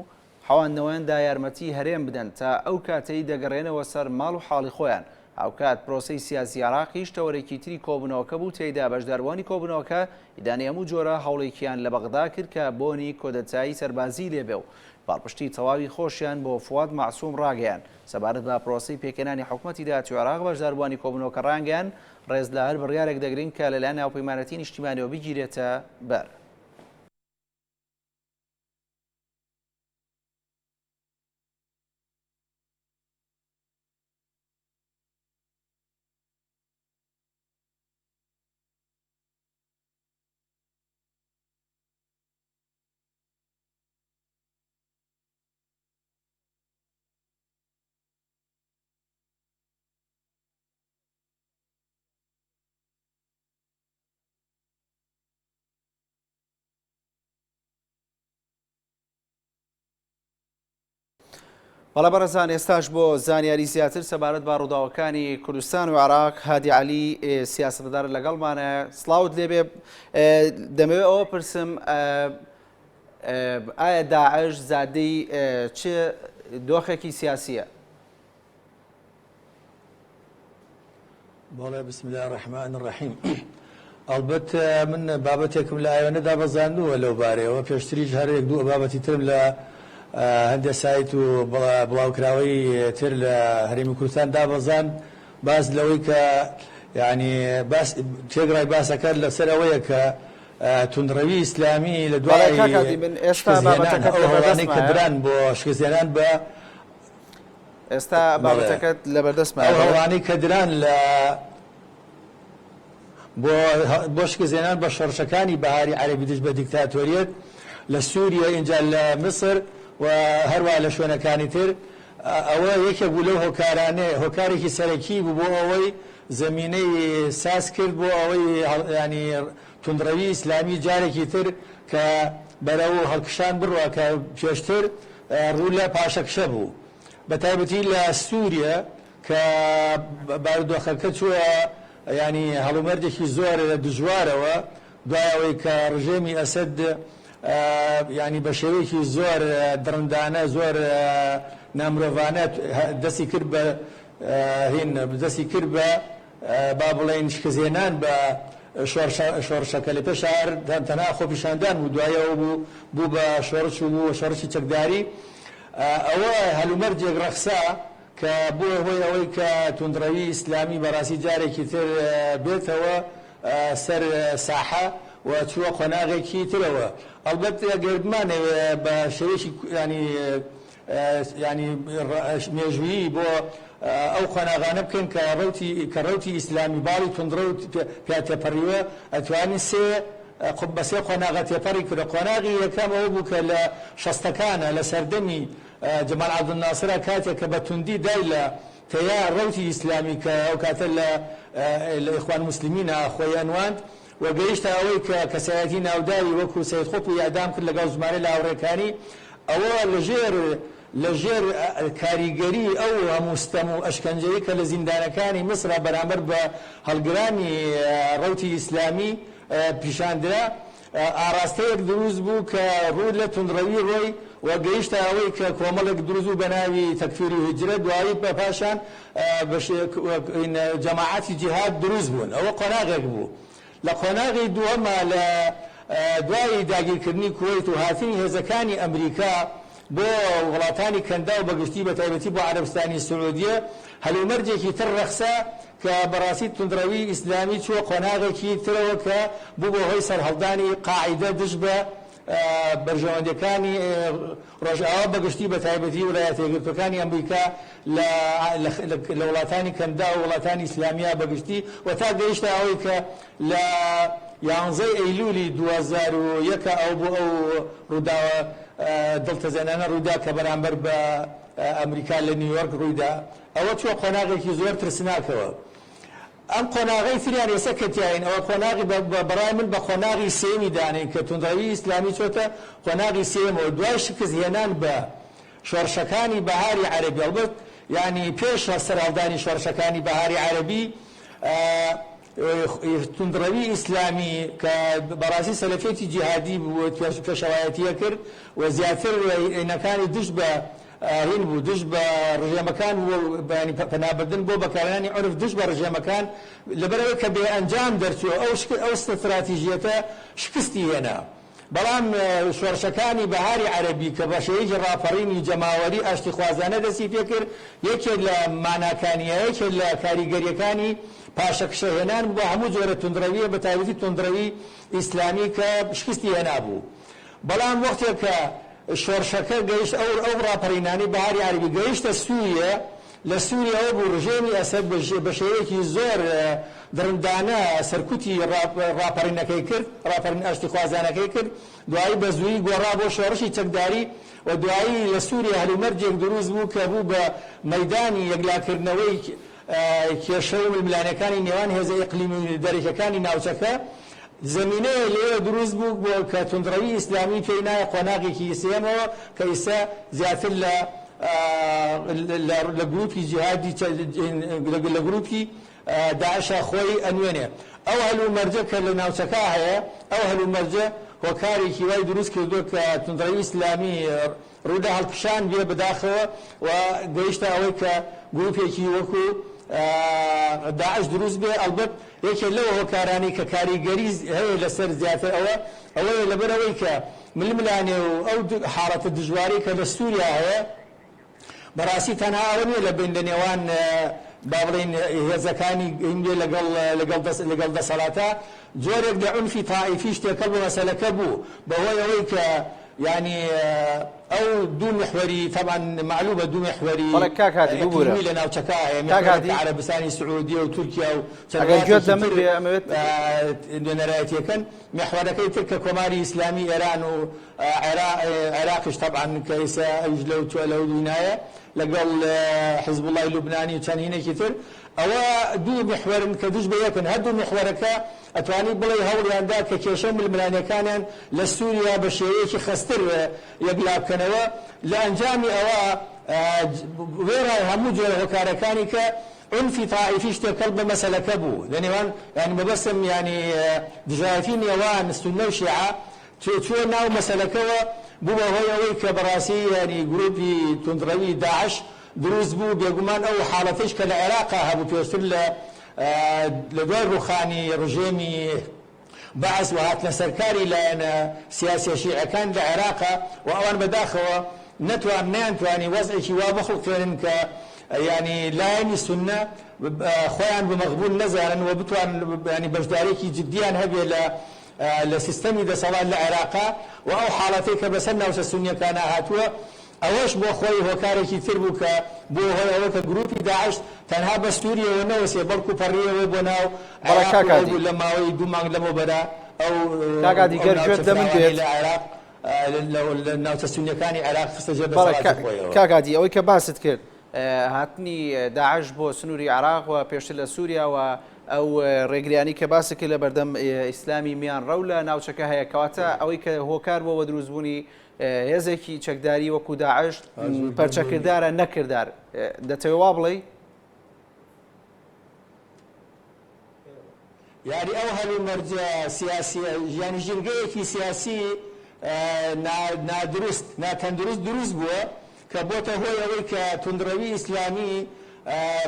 حەواندنەوەیاندا یارمەتی هەرێم بدەن تا ئەو کاتەی دەگەڕێنەوە سەر ماڵ و حاڵی خۆیان. هاوکات پرۆسەی سیاسی عێراقیش تەوەرێکی تری کۆبوونەوەکە بوو تێیدا بەشداربووانی کۆبوونەوەکە ئیدانەی هەموو جۆرە هەوڵێکیان لە بەغدا کرد کە بۆنی کۆدەتای سەربازی لێبێ و پاڵپشتی تەواوی خۆشیان بۆ فواد مەعسوم ڕاگەیاند. سەبارەت بە پرۆسەی پێکهێنانی حکومەتی داهاتووی عێراق بەشداربووانی کۆبوونەوەکە ڕایانگەیاند ڕێز لە هەر بڕیارێک دەگرین کە لەلایەن هاوپەیمانێتی نیشتیمانیەوە بگیرێتە بەر. بەڵێ بەڕێزان ئێستاش بۆ زانیاری زیاتر سەبارەت بە ڕووداوەکانی کوردستان و عێراق هادی عەلی سیاسەتمەدار لەگەڵمانە سڵاوت لێبێ دەمەوێت ئەوە پرسم ئایا داعش زادەی چ دۆخێکی سیاسیە؟ بەڵێ بسم اللە الرحمن الرحیم ئەڵبەت من بابەتێکم لە ئایۆنە دابەزاندووە لەو بارەیەوە پێشتریش هەر یەک دوو بابەتی ترم لە هەندێک سایت و بڵاوکراوەی تر لە هەرێمی کوردستان دابەزاند باس لەوەی کە یعنی باس تێگڕای باسەکە لەسەر ئەوەیە کە توندڕەوی ئیسلامی لە بەڵێ دوای کاک هادی من ئێستا شکستهێنان بابەتەکەت ئەو هەوڵانەی کە لەبەردەستمایە دران بۆ شکستهێنان بە ئێستا بەڵێ بابەتەکەت لەبەردەستمایە ئەو بەڵێ. هەوڵانەی کە دران لە بۆ بۆ شکستهێنان بە شۆڕشەکانی بەهاری عەرەبی دژ بە دیکتاتۆریەت لە سووریە ئینجا لە میسر و هەروەها لە شوێنەکانی تر ئەوە یەکێک بوو لەو هۆکارانەی هۆکارێکی سەرەکی بوو بۆ ئەوەی زەمینەی ساز کرد بۆ ئەوەی یانی توندڕەوی ئیسلامی جارێکی تر کە بەرەو هەڵکشان بڕوا کە پێشتر ڕوو لە پاشەکشە بوو بە تایبەتی لە سووریە کە بارودۆخەکە چووە یانی هەڵومەرجێکی زۆر دژوارەوە دوای ئەوەی کە ڕژێمی ئەسەد یانی بە شێوەیەکی زۆر دڕندانە زۆر نامرۆڤانە دەستی کرد بە هین دەستی کرد بە با بڵێین شکستهێنان بە شۆڕشەکە لە پێشا هەر تەنها خۆپیشاندان بوو دوای ئەوە بوو بوو بە شۆڕش و بوو بە شۆڕشی چەکداری ئەوە هەلومەرجێک ڕەخسا کە بووە هۆی ئەوەی کە توندڕەوی ئیسلامی بەڕاستی جارێکی تر بێتەوە سەر ساحە و چووە قۆناغێکی ترەوە ئەڵبەت گەر بمانەوێ بە شێوەیەکی یانی یانی مێژوویی بۆ ئەو قۆناغانە بکەین کە ڕەوتی کە ڕەوتی ئیسلامی باڵی توندڕەو پیا تێپەڕیوە ئەتوانین سێ بە سێ قۆناغە تێپەڕی کردوە قۆناغی یەکەم ئەوە بوو کە لە شەستەکانە لە سەردەمی جەمال عەبدولناسرا کاتێک کە بە توندی دای لە تەیار ڕەوتی ئیسلامی کە ئەو کاتە لە لە ئیخوان موسلمینە خۆی ئەنواند و گەیشتە ئەوەی کە کەسایەتی ناوداری وەکو سەید قوتب ئیعدام کرد لەگەڵ ژمارەی لە هاوڕێکانی، ئەوە لە ژێر لە ژێر کاریگەری ئەو هەموو ستەم و ئەشکەنجەی کە لە زیندانەکانی میسرا بەرامبەر بە هەڵگرانی ڕەوتی ئیسلامی پیشان درا، ئاڕاستەیەک دروست بوو کە ڕوو لە توندڕەوی ڕۆی و گەیشتە ئەوەی کە کۆمەڵێک دروست بوو بە ناوی تەکفیر و هیجرە دوایی پاشان جەماعەتی جیهاد دروست بوون ئەوە قۆناغێک بوو لە قۆناغی دووەما لە دوای داگیرکردنی کوەیت و هاتنی هێزەکانی ئەمریکا بۆ وڵاتانی کەنداو بە گشتی بە تایبەتی بۆ عەرەبستانی سعودیە هەلومەرجێکی تر ڕەخسا. کە بەڕاستی توندڕەوی ئیسلامی چووە قۆناغێکی ترەوە کە بوو بە هۆی سەرهەڵدانی قاعیدە دژ بە بەرژەوەندیەکانی ڕۆژئاوا بەگشتی بەتایبەتی وڵایەتە یەکگرتوەکانی ئەمریکا لە لە وڵاتانی کەنداو و وڵاتانی ئیسلامیا بەگشتی و تا گەیشتە ئەوەی کە لە یانزەی ئەیلولی 2001 ئەو بۆ ئەو ڕووداوە دڵتەزێنانە ڕوویدا کە بەرامبەر بە ئەمریکا لە نیویۆرک ڕوویدا ئەوە چووە قۆناغێکی زۆر ترسناکەوە. ئەم قۆناغەی تریان ئێستا کە تیاین ئەوە قۆناغی بە بەڕای من بە قۆناغی سێیەمی دانێین کە توندڕەوی ئیسلامی چۆتە قۆناغی سێیەمەوە دوای شکست هێنان بە شۆڕشەکانی بەهاری عەرەبی ئەڵبەت یانی پێش سەرهەڵدانی شۆڕشەکانی بەهاری عەرەبی توندڕەوی ئیسلامی کە بەڕاستی سەلەفیەتی جیهادی بوو پێشەوایەتی ئەکرد و زیاتر ینەکانی دژ بە هین بوو دژ بە ڕژێمەکان بوو یانی پەنابردن بۆ بەکارهێنانی عورف دژ بە ڕژێمەکان لەبەرئەوەی کە بێ ئەنجام دەرچوو ئەو ئەو ستراتیژیەتە شکستی هێنا بەڵام شۆڕشەکانی بەهاری عەرەبی کە بە شێوەیەکی ڕاپەڕینی جەماوەری ئاشتیخوازانە دەستی پێکرد یەکێک لە ماناکانی یا یەکێک لە کاریگەریەکانی پاشەکشە هێنان بوو بە هەموو جۆرە توندڕەویە بە تایبەتی توندڕەوی ئیسلامی کە شکستی هێنابوو بەڵام وەختێک کە شۆڕشەکە گەیشت ئەو ئەو ڕاپەڕینانەی بەهاری عەرەبی گەیشتە سوریە، لە سوریە ئەوە بوو ڕژێمی ئەسەد بە شێوەیەکی زۆر دڕندانە سەرکوتی ڕاپەڕینەکەی کرد، ڕاپەڕین ئاشتیخوازانەکەی کرد، دوایی بە زوویی گۆڕا بۆ شۆڕشی چەکداری و دوایی لە سوریە هەلومەرجێک دروست بوو کە بوو بە مەیدانی یەکلاکردنەوەی کێشە و ململانێکانی نێوان هێزە ئیقلیمی و دەرەکیەکانی ناوچەکە، زەمینەیە لێرە دروست بوو بۆ کە توندڕەوی ئیسلامی پێی نایە قۆناغێکی سێیەمەوە کە ئیستا زیاتر لە لە گروپی جیهادی لە گروپی داعشا خۆی ئەنوێنێ. ئەو هەلومەرجە کە لە ناوچەکە هەیە ئەو هەلومەرجە هۆکارێکی وای دروست کردووە کە توندڕەوی ئیسلامی ڕوو لە هەڵکشان بێ بەداخەوە و گەیشتە ئەوەی کە گروپێکی وەکو داعش دروست بێ، ئەڵبەت یەکێ لەو هۆکارانەی کە کاریگەری هەیە لەسەر زیاتر ئەوە ئەوەیە لەبەرئەوەی کە ململانێ و ئەو حاڵەتە دژوارەی کە لە سوریا هەیە بەڕاستی تەنها ئەوە نییە لە بین لە نێوان با بڵێین هێزەکانی هیندێ لەگەڵ لەگەڵ دەس لەگەڵ دەسەڵاتە جۆرێک لە عونفی تائیفیش تێکەڵ بە مەسەلەکە بوو بەهۆی ئەوەی کە یانی ئەو دوو میحوەری تەبعەن مەعلومە دوو میحوەری بەڵێ کاک هادی ببورە ئیقلیمی لە ناوچەکە هەیە کاک میحوەرێک هادی کە عەرەبستانی سعودیە و تورکیا و چەند ئەگەر گوێت وڵاتێکی لە من تر بێ ئەمەوێت نوێنەرایەتیەکەن میحوەرەکەی تر کە کۆماری ئیسلامی ئێران و عێراقیش تەبعەن کە ئیستا ئەویش لەو لەو دینایە لەگەڵ حیزبوڵای لوبنانی و چەند هینێکی تر ئەوە دوو میحوەرن کە دژ بە یەکن هەردوو میحوەرەکە ئەتوانی بڵێی هەوڵیان دا کە کێشە و ململانێکانیان لە سوریا بە شێوەیەکی خەستتر یەکلا بکەنەوە لە ئەنجامی ئەوە وێڕای هەموو جۆرە هۆکارەکانی کە عونفی تائیفیش تێکەڵ بە مەسەلەکە بوو لە نێوان یانی مەبەستم یانی دژایەتی نێوان سوننە و شیعە چووە ناو مەسەلەکەوە بوو بە هۆی ئەوەی کە بەڕاستی یانی گروپی توندڕەوی داعش دروست بوو، بێگومان ئەو حاڵەتەیش کە لە عێراقا هەبوو پێشتر لە لە دوای ڕووخانی ڕژێمی بەعس و هاتنە سەرکاری لایەنە سیاسیە شیعەکان لە عێراقا و ئەوان بەداخەوە نەتوان نەیانتوانی وەزعێکی وا بخوڵقێنن کە یانی لایەنی سوننە خۆیان بە مەغبون نەزانن و بتوانن یانی بەشداریەکی جدیان هەبێ لە لە سیستەمی دەسەڵات لە عێراقا و ئەو حاڵەتەی کە بەسەر ناوچە سونیەکانا هاتووە ئەوەش بۆ خۆی هۆکارێکی تر بوو کە بووە هۆی ئەوە کە گروپی داعش تەنها بە سوریەوە نەوەسێ بەڵکو پەڕیەوە بۆ ناو بەڵێ عێراق کاک و ئەو هادی. بوو لە ماوەی دوو مانگ لەمەوبەرا ئەو کاک هادی ئەو گەر گوێت ناوچە لە من فراوانەی بێت. لە عێراق لە ناوچە سونیەکانی عێراق خستە ژێر بەڵێ دەسەڵاتی خۆیەوە. کاک هادی ئەوەی کە باست کرد هاتنی داعش بۆ سنووری عێراق و پێشتر لە سووریا و ئەو ڕێگریانی کە باست کرد لە بەردەم ئیسلامی میانڕەو لە ناوچەکە هەیە کەواتە ئەوەی کە هۆکار بۆ دروستبوونی هێزێکی چەکداری وەکو داعش پەرچەکردارە نەکردار دەتەوێ وا بڵێی؟ یاری ئەو هەلومەرجە سیاسیە یانی ژینگەیەکی سیاسی نادروست ناتەندروست دروست بووە کە بۆتە هۆی ئەوەی کە توندڕەوی ئیسلامی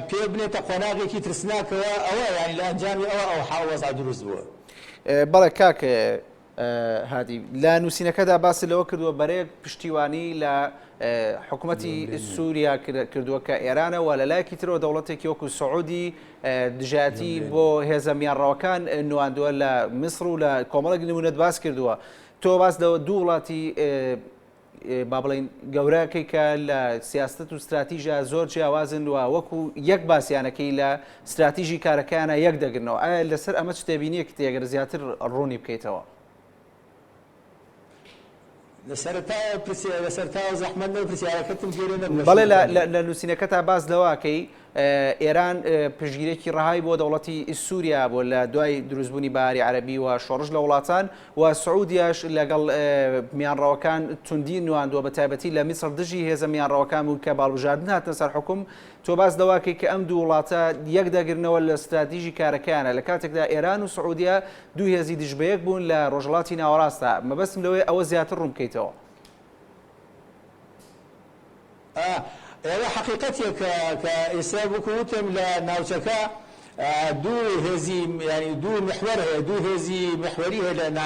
پێ بنێتە قۆناغێکی ترسناکەوە ئەوە یانی لە ئەنجامی ئەوە ئەو حاڵ وەزع دروست بووە. بەڵێ کاک. هادی لە نووسینەکەدا باست لەوە کردووە بەرەیەک پشتیوانی لە حکوومەتی سووریا کردووە کە ئێرانە و لە لایەکی ترەوە دەوڵەتێکی وەکو سعودی دژایەتی بۆ هێزە میانڕەوەکان نواندووە لە میسر و لە کۆمەڵێک نمونەت باس کردووە تۆ باس لەوە دوو وڵاتی با بڵێین گەورەکەی کە لە سیاست و ستراتیژە زۆر جیاوازن و وەکو یەک باسیانەکەی لە ستراتیژی کارەکەیانە یەک دەگرنەوە ئایا لەسەر ئەمە چ تێبینیەکت ئەگەر زیاتر ڕوونی بکەیتەوە؟ لە سەرەتاوە پرسیار لە سەرتاوە زەحمەت نەبوو پرسیارەکەتم گوێ لێ نەبوو بەڵێ لە نووسینەکەتا باس لەوە ئەکەی ئێران پشتگیرێکی ڕەهای بۆ دەوڵەتی سووریا بوو لە دوای دروستبوونی بەهاری عەرەبی و شۆڕش لە وڵاتان و سعودیاش لەگەڵ میانڕەوەکان توندی نواندووە بە تایبەتی لە میسڕ دژی هێزە میانڕەوەکان بوون کە باڵبژاردن هاتنە سەر حکوم تۆ باس لەوەکەی کە ئەم دوو وڵاتە یەک دەگرنەوە لە ستراتیژی کارەکەیانە لە کاتێکدا ئێران و سعودیە دوو هێزی دژ بەیەک بوون لە ڕۆژهەڵاتی ناوەڕاستدا مەبەستم لەوەیە ئەوە زیاتر ڕوون بکەیتەوە. ئەوە حەقیقەتێکە کە ئێستا وەکو وتم لە ناوچەکە دوو هێزی یانی دوو میحوەر هەیە دوو هێزی میحوەری هەیە لە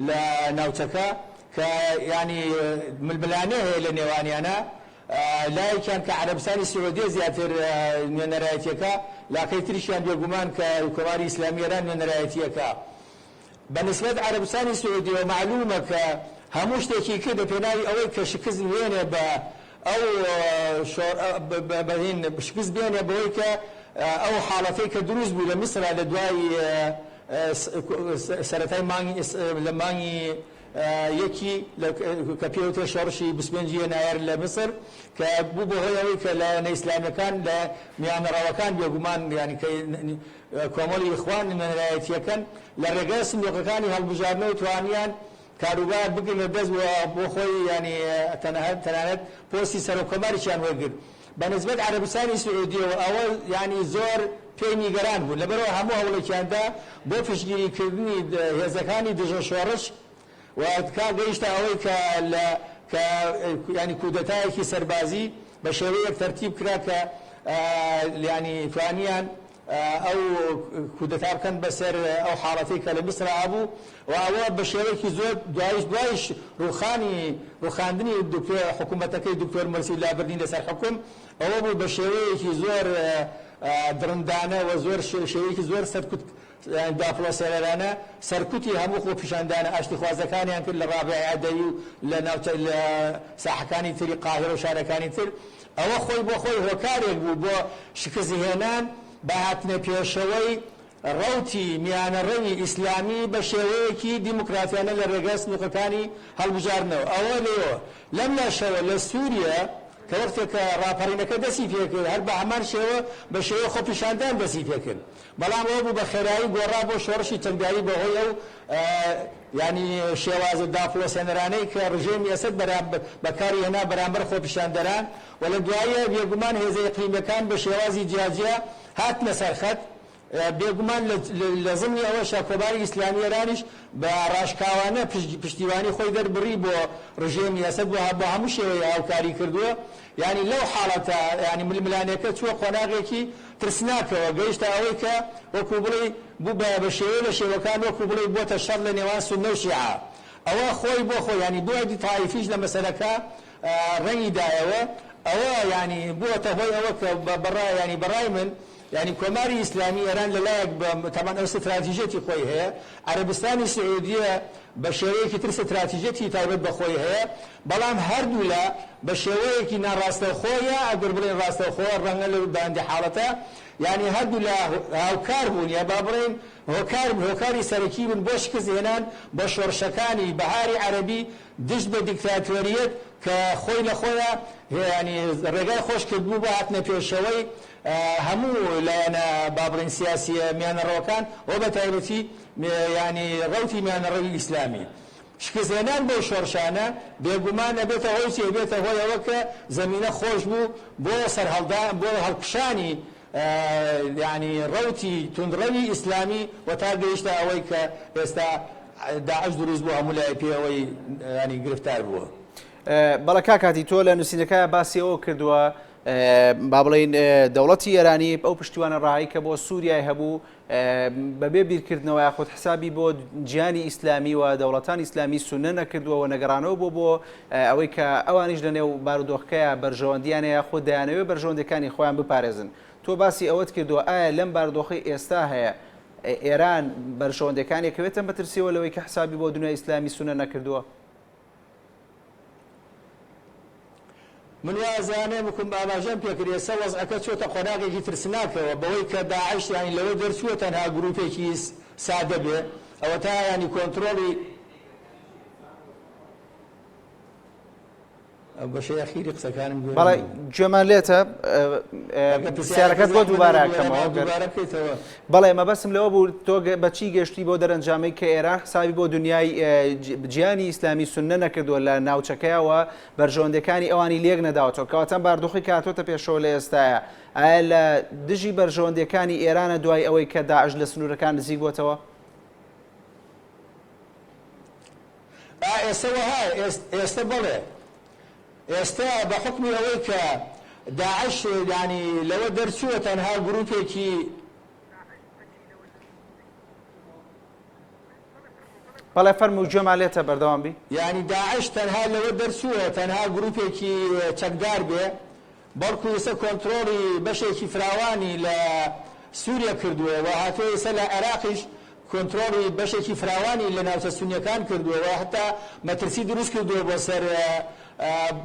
لە ناوچەکە کە یانی ململانێ هەیە لە نێوانیانە لایەکیان کە عەرەبستانی سعودیە زیاتر نوێنەرایەتیەکە لاکەی تریشیان بێگومان کە کۆماری ئیسلامی ئێران نوێنەرایەتیەکە بە نیسبەت عەرەبستانی سعودیەوە مەعلومە کە هەموو شتێکی کرد لە پێناوی ئەوەی کە شکست بێنێ بە ئەو شۆر بە هین شکست بێنێ بەوەی کە ئەو حاڵەتەی کە دروست بوو لە میسرا لە دوای سەرەتای مانگی لە مانگی یەکی کە پێی وترێ شۆڕشی 25 یەنایەر لە میسر کە بوو بە هۆی ئەوەی کە لایەنە ئیسلامیەکان لە میانەڕەوەکان بێگومان یانی کە کۆمەڵی ئیخوان نوێنەرایەتییەکەن لە ڕێگای سندوقەکانی هەڵبژاردنەوە توانیان کاروبار بگرنە دەست و بۆ خۆی یانی تەنانەت پۆستی سەرۆک کۆماریشیان وەرگرت بە نسبەت عەرەبستانی سعودیەوە ئەوە یانی زۆر پێی نیگەران بوون لەبەرئەوە هەموو هەوڵێکیان دا بۆ پشتگیری کردنی هێزەکانی دژە شۆڕش و تا گەیشتە ئەوەی کە لە کە یانی کودەتایەکی سەربازی بە شێوەیەک تەرتیب کرا کە یانی توانیان ئەو کودەتا بکەن بەسەر ئەو حاڵەتەی کە لە میسرا هەبوو و ئەوە بە شێوەیەکی زۆر دوایش دوایش ڕووخانی ڕووخاندنی دکتۆر حکوومەتەکەی دکتۆر مورسی و لابردنی لەسەر حوکم ئەوە بوو بە شێوەیەکی زۆر دڕندانە و زۆر شێوەیەکی زۆر سەرکوت داپڵۆسێنەرانە سەرکوتی هەموو خۆپیشاندانە ئاشتیخوازەکانیان کرد لە ڕابعی عەدەوی و لە ناوچە لە ساحەکانی تری قاهیرە و شارەکانی تر، ئەوە خۆی بۆ خۆی هۆکارێک بوو بۆ شکستهێنان بە هاتنە پێشەوەی ڕەوتی میانەڕەوی ئیسلامی بە شێوەیەکی دیموکراتیانە لە ڕێگای سندوقەکانی هەڵبژاردنەوە. ئەوە لەوێوە. لەم لاشەوە لە سوریە کە وەختێک کە ڕاپەڕینەکە دەستی پێکرد هەر بە هەمان شێوە بە شێوەی خۆپیشاندان دەستی پێکرد. بەڵام ئەوە بوو بە خێرایی گۆڕا بۆ شۆڕشی چەکداری بەهۆی ئەو یانی شێوازە داپڵۆسێنەرانەی کە ڕژێمی ئەسەد بەکاری هێنا بەرامبەر خۆپیشاندەران و لە دواییە بێگومان هێزە ئیقلیمیەکان بە شێوازی جیاجیا هاتنە سەر خەت بێگومان لە زمنی ئەوەشا کۆماری ئیسلامی ئێرانیش بە ڕاشکاوانە پشتیوانی خۆی دەربڕی بۆ ڕژێمی ئەسەد و بە هەموو شێوەیە هاوکاری کردووە یانی لەو حاڵەتە یانی ململانێکە چووە قۆناغێکی ترسناکەوە گەیشتە ئەوەی کە وەکو بڵێی بوو بە بە شێوەی لە شێوەکان وەکو بڵێی بۆتە شەڕ لە نێوان سوننە و شیعە ئەوە خۆی بۆ خۆی یانی بوعدی تائیفیش لە مەسەلەکە ڕەنگی دایەوە ئەوە یانی بووەتە هۆی ئەوە کە بە ڕای یانی بە ڕای من یانی کۆماری ئیسلامی ئێران لە لایەک بە تەبعەن ئەو ستراتیژیەتی خۆی هەیە عەرەبستانی سعودیە بە شێوەیەکی تر ستراتیژیەتی تایبەت بە خۆی هەیە بەڵام هەردوولا بە شێوەیەکی ناڕاستەوخۆ یا ئەگەر بڵێین ڕاستەوخۆ ڕەنگە لە بەندێ حاڵەتە یانی هەردوولا هاوکار بوون یا با بڵێین هۆکار هۆکاری سەرەکی بوون بۆ شکست هێنان بە شۆڕشەکانی بەهاری عەرەبی دژ بە دیکتاتۆریەت کە خۆی لە خۆیا یانی ڕێگای خۆش کردبوو بۆ هاتنە پێشەوەی هەموو لایەنە با بڵێین سیاسیە میانەڕەوەکان و بە تایبەتی یانی ڕەوتی میانەڕەوی ئیسلامی. شکستهێنان بەو شۆڕشانە بێگومان ئەبێتە هۆی چی؟ ئەبێتە هۆی ئەوە کە زەمینە خۆش بوو بۆ سەرهەڵدان بۆ هەڵکشانی یانی ڕەوتی توندڕەوی ئیسلامی و تا گەیشتە ئەوەی کە ئێستا داعش دروست بوو هەموو لای پێوەی یانی گرفتار بووە. بەڵێ کاک هادی تۆ لە نووسینەکە باسی ئەوە کردووە. با بڵێین دەوڵەتی ئێرانی ئەو پشتیوانە ڕایی کە بۆ سووریای هەبوو بەبێ بیرکردنەوە یاخود حسابی بۆ جیهانی ئیسلامی و دەوڵەتانی ئیسلامی سونە نەکردووە و نەگەڕانەوە بۆ بۆ ئەوەی کە ئەوانیش لە نێو بارودۆخەکەیە بەرژەوەندیانە یاخود دەیانەوێت بەرژەوەندەکانی خۆیان بپارێزن. تۆ باسی ئەوەت کردووە ئایا لەم بارودۆخەی ئێستا هەیە ئێران بەرژەوەندەکانی کەوێتە مەترسیەوە لەوەی کە حسابی بۆ دنیای ئیسلامی سونە نەکردووە؟ من وا ئەزانم وەکو ئاماژەم پێکرد ئێستا وەزعەکە چۆتە قۆناغێکی ترسناکەوە بەوەی کە داعش یانی لەوە دەرچووە تەنها گروپێکی سادە بێ ئەوەتا یانی کۆنترۆڵی ئەو بەشەی ئەخیری قسەکانم گوێ بەڵێ نەبوو. گوێمان لێتە ئەگەر پرسیارەکە پرسیارەکەت بۆ زەحمەت دووبارە نەبێ ئەکەمەوە دووبارە گەر دووبارە بکەیتەوە. بەڵێ مەبەستم لەوە بوو تۆ بە چی گەشتی بۆ دەرەنجامەی کە ئێران حسابی بۆ دنیای جیهانی ئیسلامی سوننە نەکردووە لە ناوچەکەیەوە بەرژەوەندیەکانی ئەوانی لێک نەداوەتەوە کەواتە ئەم باردۆخی کە هاتۆتە پێشەوە لە ئێستایا ئایا لە دژی بەرژەوەندیەکانی ئێرانە دوای ئەوەی کە داعش لە سنوورەکان نزیک بۆتەوە؟ ئا ئێستە وەهایە ئێستە بەڵێ ئێستە بە حوکمی ئەوەی کە داعش یانی لەوە دەرچووە تەنها گروپێکی بەڵێ فەرموو گوێمان لێتە بەردەوام بی. یانی داعش تەنها لەوە دەرچووە تەنها گروپێکی چەکدار بێ بەڵکو ئێستا کۆنترۆڵی بەشێکی فراوانی لە سوریە کردووە و هاتووە ئێستا لە عێراقیش کۆنترۆڵی بەشێکی فراوانی لە ناوچە سونیەکان کردووە و هەتا مەترسی دروست کردووە بۆ سەر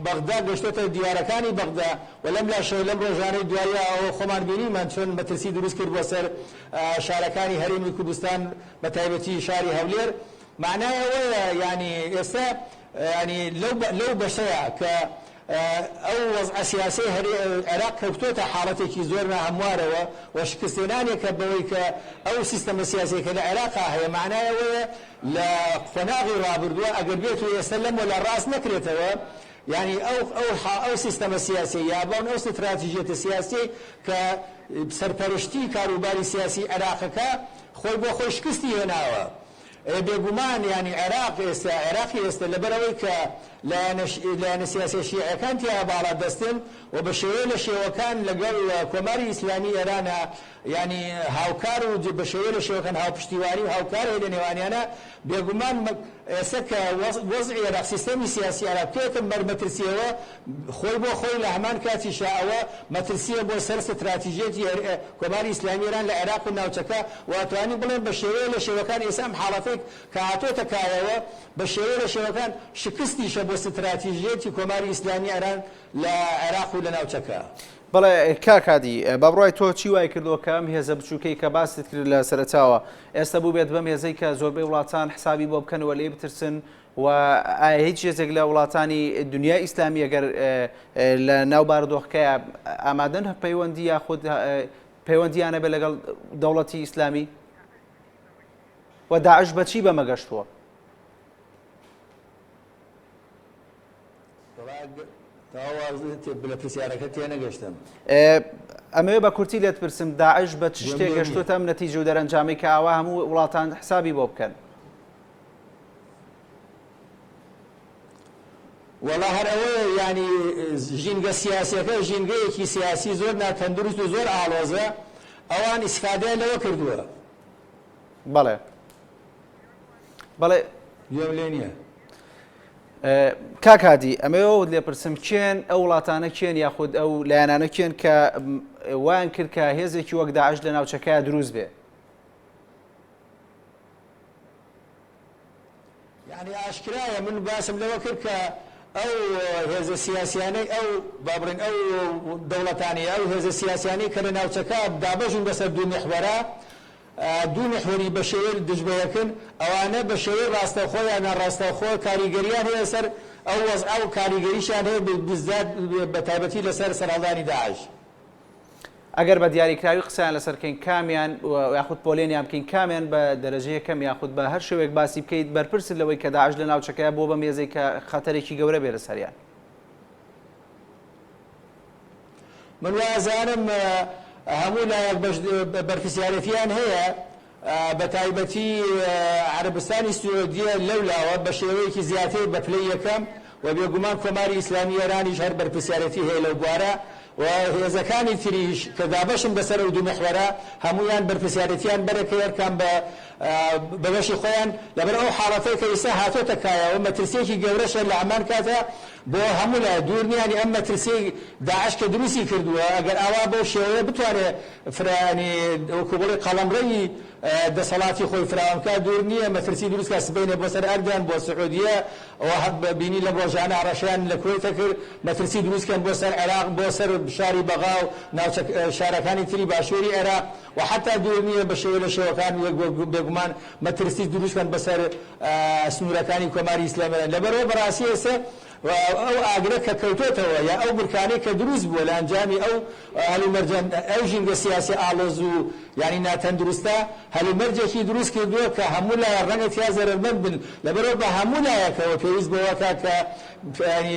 بەغدا گەشتۆتە دیوارەکانی بەغدا و لەم لاشەوە لەم ڕۆژانەی دواییە ئەوە خۆمان بینیمان چۆن مەترسی دروست کرد بۆ سەر شارەکانی هەرێمی کوردستان بە تایبەتی شاری هەولێر مەعنای ئەوەیە یانی ئێستا یانی لەو لەو بەشەیە کە ئەو وەزعە سیاسیەی هەرێ عێراق کەوتۆتە حاڵەتێکی زۆر ناهەموارەوە و شکستهێنانێکە بەوەی کە ئەو سیستەمە سیاسیەی کە لە عێراقا هەیە مەعنای ئەوەیە لە قۆناغی ڕابردووە ئەگەر بێت و ئێستا لەم وەلا ڕاست نەکرێتەوە یانی ئەو ئەو ئەو سیستەمە سیاسیە یا بڵێن ئەو ستراتیژیەتە سیاسیەی کە سەرپەرشتی کاروباری سیاسی عێراقەکە خۆی بۆ خۆی شکستی هێناوە. ئێ بێگومان یانی عێراق ئێستا عێراقی ئێستا لەبەر ئەوەی کە لایەنە لایەنە سیاسیە شیعیەکان تیایا باڵا دەستن و بە شێوەیە لە شێوەکان لەگەڵ کۆماری ئیسلامی ئێرانا یانی هاوکار و بە شێوەیە لە شێوەکان هاوپشتیوانی و هاوکار هەیە لە نێوانیانا بێگومان ئێستا کە وەزعی عێراق سیستەمی سیاسی عێراق بکەوێتە بەر مەترسیەوە خۆی بۆ خۆی لە هەمان کاتیشا ئەوە مەترسیە بۆ سەر ستراتیژیەتی کۆماری ئیسلامی ئێران لە عێراق و ناوچەکە و ئەتوانین بڵێن بە شێوەیە لە شێوەکان ئێستا ئەم حاڵەتەی کە هاتۆتە کایەوە بە شێوەیە لە شێوەکان شکستیشە بۆ ستراتیژیەتی کۆماری ئیسلامی ئێران لە عێراق و لە ناوچەکە. بەڵێ کاک هادی، بە بڕوای تۆ چی وای کردووە کە ئەم هێزە بچووکەی کە باست کرد لە سەرەتاوە ئێستا بووبێت بەم هێزەی کە زۆربەی وڵاتان حسابی بۆ بکەن و لێی بترسن و ئایا هیچ هێزێک لە وڵاتانی دنیای ئیسلامی ئەگەر لە ناو بارودۆخەکەیا ئامادەن پەیوەندی یاخود پەیوەندییان هەبێت لەگەڵ دەوڵەتی ئیسلامی و داعش بە چی بەمە گەشتووە؟ لە پرسیارەکە تێنەگەشتم. ئەمەوێ بە کورتی لێت پرسم داعش بە چ شتێک گەشتووەتە ئەم نەتیجە و دەرەنجامەی کە ئاوا هەموو وڵاتان حسابی بۆ بکەن؟ وەڵا هەر ئەوەیە یانی ژینگە سیاسیەکە ژینگەیەکی سیاسی زۆر ناتەندروست و زۆر ئاڵۆزە ئەوان ئیسفادەیان لەوە کردووە. بەڵێ بەڵێ. گوێم لێ نییە. کاک هادی ئەمەوێ ئەوەت لێ پرسم کێن ئەو وڵاتانە کێن یاخود ئەو لایەنانە کێن کە وایان کرد کە هێزێکی وەک داعش لە ناوچەکەیا دروست بێ؟ یانی ئاشکرایە من باسم لەوە کرد کە ئەو هێزە سیاسیانەی ئەو با بڵێین ئەو دەوڵەتانەی ئەو هێزە سیاسیانەی کە لە ناوچەکە دابەشن بەسەر دوو میحوەرە دوو میحوەری بە شێوەی دژ بە یەکن ئەوانە بە شێوەی ڕاستەوخۆ یا ناڕاستەوخۆ کاریگەریان هەیە سەر ئەو وەزعە و کاریگەریشیان هەیە بزات بە تایبەتی لەسەر سەرهەڵدانی داعش. ئەگەر بە دیاریکراوی قسەیان لەسەر بکەین کامیان یاخود پۆلێنیان بکەین کامیان بە دەرەجە یەکەم یاخود بە هەر شێوەیەک باسی بکەیت بەرپرسن لەوەی کە داعش لە ناوچەکەیە بۆ بەم هێزەی کە خەتەرێکی گەورە بێ لەسەریان؟ من وازانم هەموو لایەک بەرپرسیارێتیان هەیە بەتایبەتی عەرەبستانی سعودیە لەولاوە بە شێوەیەکی زیاتر بە پلەی یەکەم و بێگومان کۆماری ئیسلامی ئێرانیش هەر بەرپرسیارێتی هەیە لەو بوارە. و هێزەکانی تریش کە دابەشن بەسەر ئەو دوو میحوەرە هەموویان بەرپرسیارێتیان بەرەکەی هەرکام بە بە بەشی خۆیان لەبەر ئەو حاڵەتەی کە ئیستا هاتۆتە کایەوە مەترسیەکی گەورەشە لە هەمان کاتا بۆ هەموو لایە دوور نیە یانی ئەم مەترسیەی داعش کە دروستی کردووە ئەگەر ئاوا بەو شێوەیە بتوانێ فرە یانی وەکو بڵێی قەڵەمڕەوی دەسەڵاتی خۆی فراوان بکات دوور نیە مەترسی دروست کات سبەینێ بۆ سەر ئەردەن بۆ سعودیە و بینی لەم ڕۆژانە هەڕەشەیان لە کوەیتە کرد مەترسی دروست کەن بۆ سەر عێراق بۆ سەر شاری بەغا و ناوچە شارەکانی تری باشووری عێراق و حەتا دوور نیە بە شێوە لە شێوەکان بێگومان مەترسی دروست کەن بەسەر سنوورەکانی کۆماری ئیسلامی ئێران لەبەرئەوە بەڕاستی ئێستا ئەو ئاگرە کە کەوتۆتەوە یا ئەو بورکانەی کە دروست بووە لە ئەنجامی ئەو هەلومەرجە ئەو ژینگە سیاسیە ئاڵۆز و یانی ناتەندروستە هەلومەرجێکی دروست کردووە کە هەموو لایەک ڕەنگە تیا زەرەرمەند بن لەبەرئەوە بە هەموو لایەکەوە پێویست بەوە کا کە یانی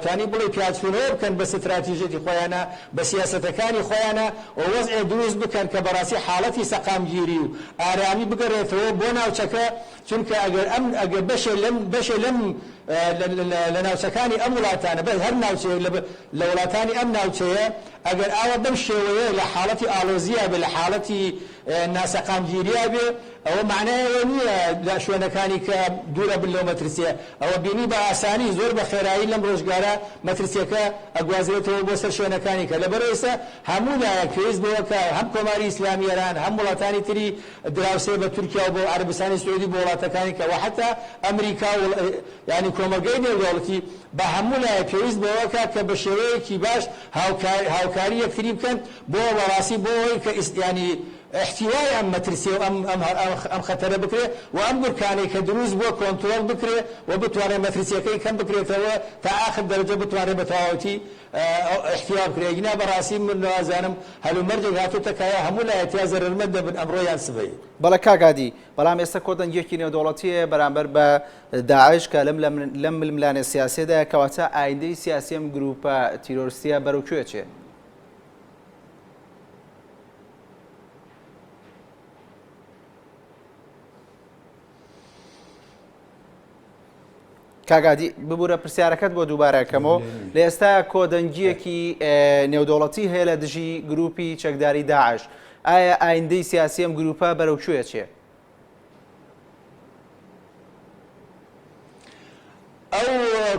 توانی بڵێی پیاچوونەوە بکەن بە ستراتیژیەتی خۆیانا بە سیاسەتەکانی خۆیانا و وەزعێ دروست بکەن کە بەڕاستی حاڵەتی سەقامگیری و ئارامی بگەڕێتەوە بۆ ناوچەکە چونکە ئەگەر ئەم ئەگەر بەشێ لەم بەشێ لەم لە ناوچەکانی ئەم وڵاتانە بە هەر ناوچەیەک لە لە وڵاتانی ئەم ناوچەیە ئەگەر ئاوا بەم شێوەیە لە حاڵەتی ئاڵۆزیا بێ لە حاڵەتی ناسەقامگیریا بێ ئەوە مەعنای ئەوە نییە لە شوێنەکانی کە دوورە بن لەو مەترسییە ئەوە بینی بە ئاسانی زۆر بە خێرایی لەم ڕۆژگارە مەترسییەکە ئەگوازرێتەوە بۆ سەر شوێنەکانی کە لەبەر ئێستا هەموو لایەک پێویست بەوە کە هەم کۆماری ئیسلامی ئێران هەم وڵاتانی تری دراوسێ بە تورکیا و بۆ عەرەبستانی سعودی بۆ وڵاتەکانی کە وە حەتا ئەمریکا و یانی کۆمەڵگەی نێودەوڵەتی بە هەموو لایەک پێویست بەوە کا کە بە شێوەیەکی باش هاوکار هاوکاری یەکتری بکەن بۆ بەڕاستی بۆ ئەوەی کە یانی ئیحتیوای ئەم مەترسیە و ئەم ئەم ئەم خەتەرە بکرێ و ئەم بورکانەی کە دروست بووە کۆنترۆڵ بکرێ و بتوانرێ مەترسیەکەی کەم بکرێتەوە تا ئاخر دەرەجە بتوانرێ بە تەواوەتی ئیحتیوا بکرێ ئەگینا بەڕاستی من وازانم هەلومەرجێک هاتۆتە کایە هەموو لایەک تیا زەرەرمەند دەبن ئەمڕۆ یان سبەی. بەڵێ کاک هادی، بەڵام ئێستا کۆدەنگیەکی نێودەوڵەتی هەیە بەرامبەر بە داعش کە لەم لەم ململانێ سیاسیەدایە، کەواتە ئایندەی سیاسی ئەم گروپە تیرۆرستیە بەرەو کوێ ئەچێ؟ کاک هادی ببورە پرسیارەکەت بۆ دووبارە کەمەوە لە ئێستا کۆدەنگیەکی نێودەوڵەتی هەیە لە دژی گروپی چەکداری داعش ئایا ئایندەی سیاسی ئەم گروپە بەرەو کوێ چێ؟ ئەو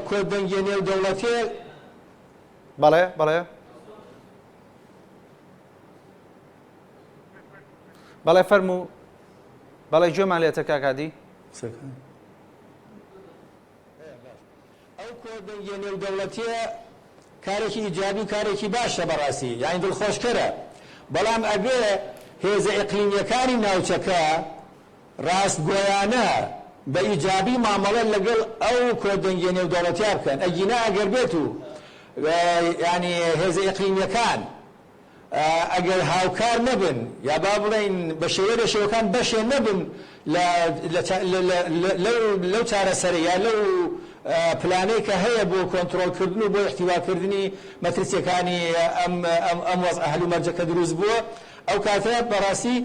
کۆدەنگیە نێودەوڵەتیە بەڵێ بەڵێ بەڵێ فەرموو بەڵێ گوێمان لێتە کاک هادی. ئەو کۆدەنگیە نێودەوڵەتیە کارێکی ئیجابی و کارێکی باشە بەڕاستی یانی دڵخۆشکەرە بەڵام ئەبێ هێزە ئیقلیمیەکانی ناوچەکە ڕاستگۆیانە بە ئیجابی مامەڵە لەگەڵ ئەو کۆدەنگیە نێودەوڵەتیە بکەن ئەگینا ئەگەر بێت و یانی هێزە ئیقلیمیەکان ئەگەر هاوکار نەبن یا با بڵێین بە شێوەیەک لە شێوەکان بەشێ نەبن لە لەو چارەسەرە یا لەو پلانەی کە هەیە بۆ کۆنترۆڵکردن و بۆ ئیحتیواکردنی مەترسییەکانی ئەم ئەم وەزعە هەلومەرجە کە دروست بووە ئەو کاتە بەڕاستی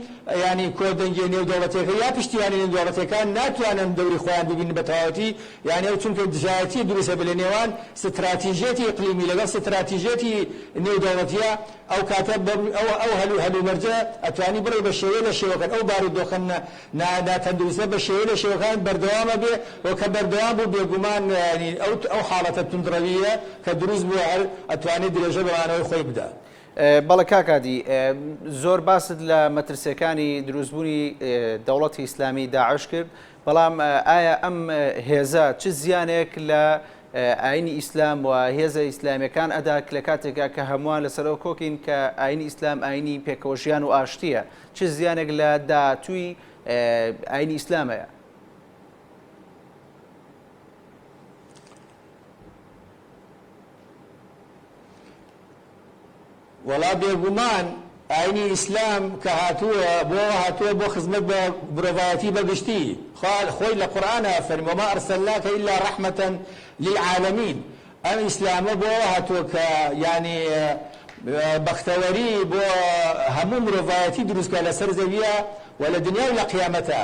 یانی کۆدەنگیە نێودەوڵەتیەکە یا پشتیوانی نێودەوڵەتیەکان ناتوانن دەوری خۆیان ببینن بە تەواوەتی یانی ئەو چونکە دژایەتی دروست ئەبێ لە نێوان ستراتیژیەتی ئیقلیمی لەگەڵ ستراتیژیەتی نێودەوڵەتیە ئەو کاتە ئەو ئەو هەلو هەلومەرجە ئەتوانی بڵێی بە شێوەیە لە شێوەکان ئەو بارودۆخە نا ناتەندروستە بە شێوەیە لە شێوەکان بەردەوام ئەبێ و کە بەردەوام بوو بێگومان یانی ئەو ئەو حاڵەتە توندڕەوییە کە دروست بووە هەر ئەتوانێ درێژە بە مانەوەی خۆی بدا. بەڵێ کاک هادی، زۆر باست لە مەترسیەکانی دروستبوونی دەوڵەتی ئیسلامی داعش کرد، بەڵام ئایا ئەم هێزە چ زیانێک لە ئاینی ئیسلام و هێزە ئیسلامیەکان ئەدا لە کاتێکا کە هەمووان لەسەرەوە کۆکین کە ئاینی ئیسلام ئاینی پێکەوەژیان و ئاشتیە، چ زیانێک لە داهاتووی ئاینی ئیسلام هەیە؟ وەڵا بێگومان ئاینی ئیسلام کە هاتووە بۆ ئەوە هاتووە بۆ خزمەت بە مرۆڤایەتی بە گشتی خوا خۆی لە قورئانا فەرمی وما ارسلناک الا رحمە للعالمین ئەم ئیسلامە بۆ ئەوە هاتووە کە یانی بەختەوەری بۆ هەموو مرۆڤایەتی دروست کا لەسەر زەویە و لە دنیا و لە قیامەتا.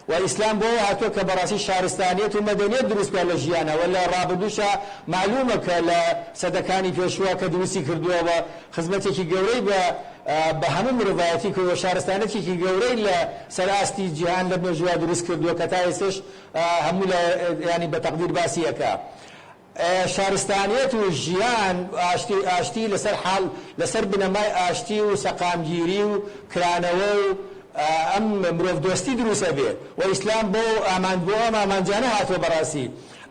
و ئیسلام بۆ ئەوە هاتووە کە بەڕاستی شارستانیەت و مەدەنیەت دروست بکات لە ژیانا و لە ڕابردووشا مەعلومە کە لە سەدەکانی پێشووە کە دروستی کردووە و خزمەتێکی گەورەی بە بە هەموو مرۆڤایەتی کردووە شارستانیەتێکی گەورەی لە سەر ئاستی جیهان لە مێژووە دروست کردووە کە تا ئێستەش هەموو لە یانی بە تەقدیر باسی ئەکا. شارستانیەت و ژیان ئاشتی ئاشتی لەسەر حاڵ لەسەر بنەمای ئاشتی و سەقامگیری و کرانەوە و ئەم مرۆڤ دۆستی دروست ئەبێ و ئیسلام بۆ ئامان بۆ ئەم ئامانجانە هاتووە بەڕاستی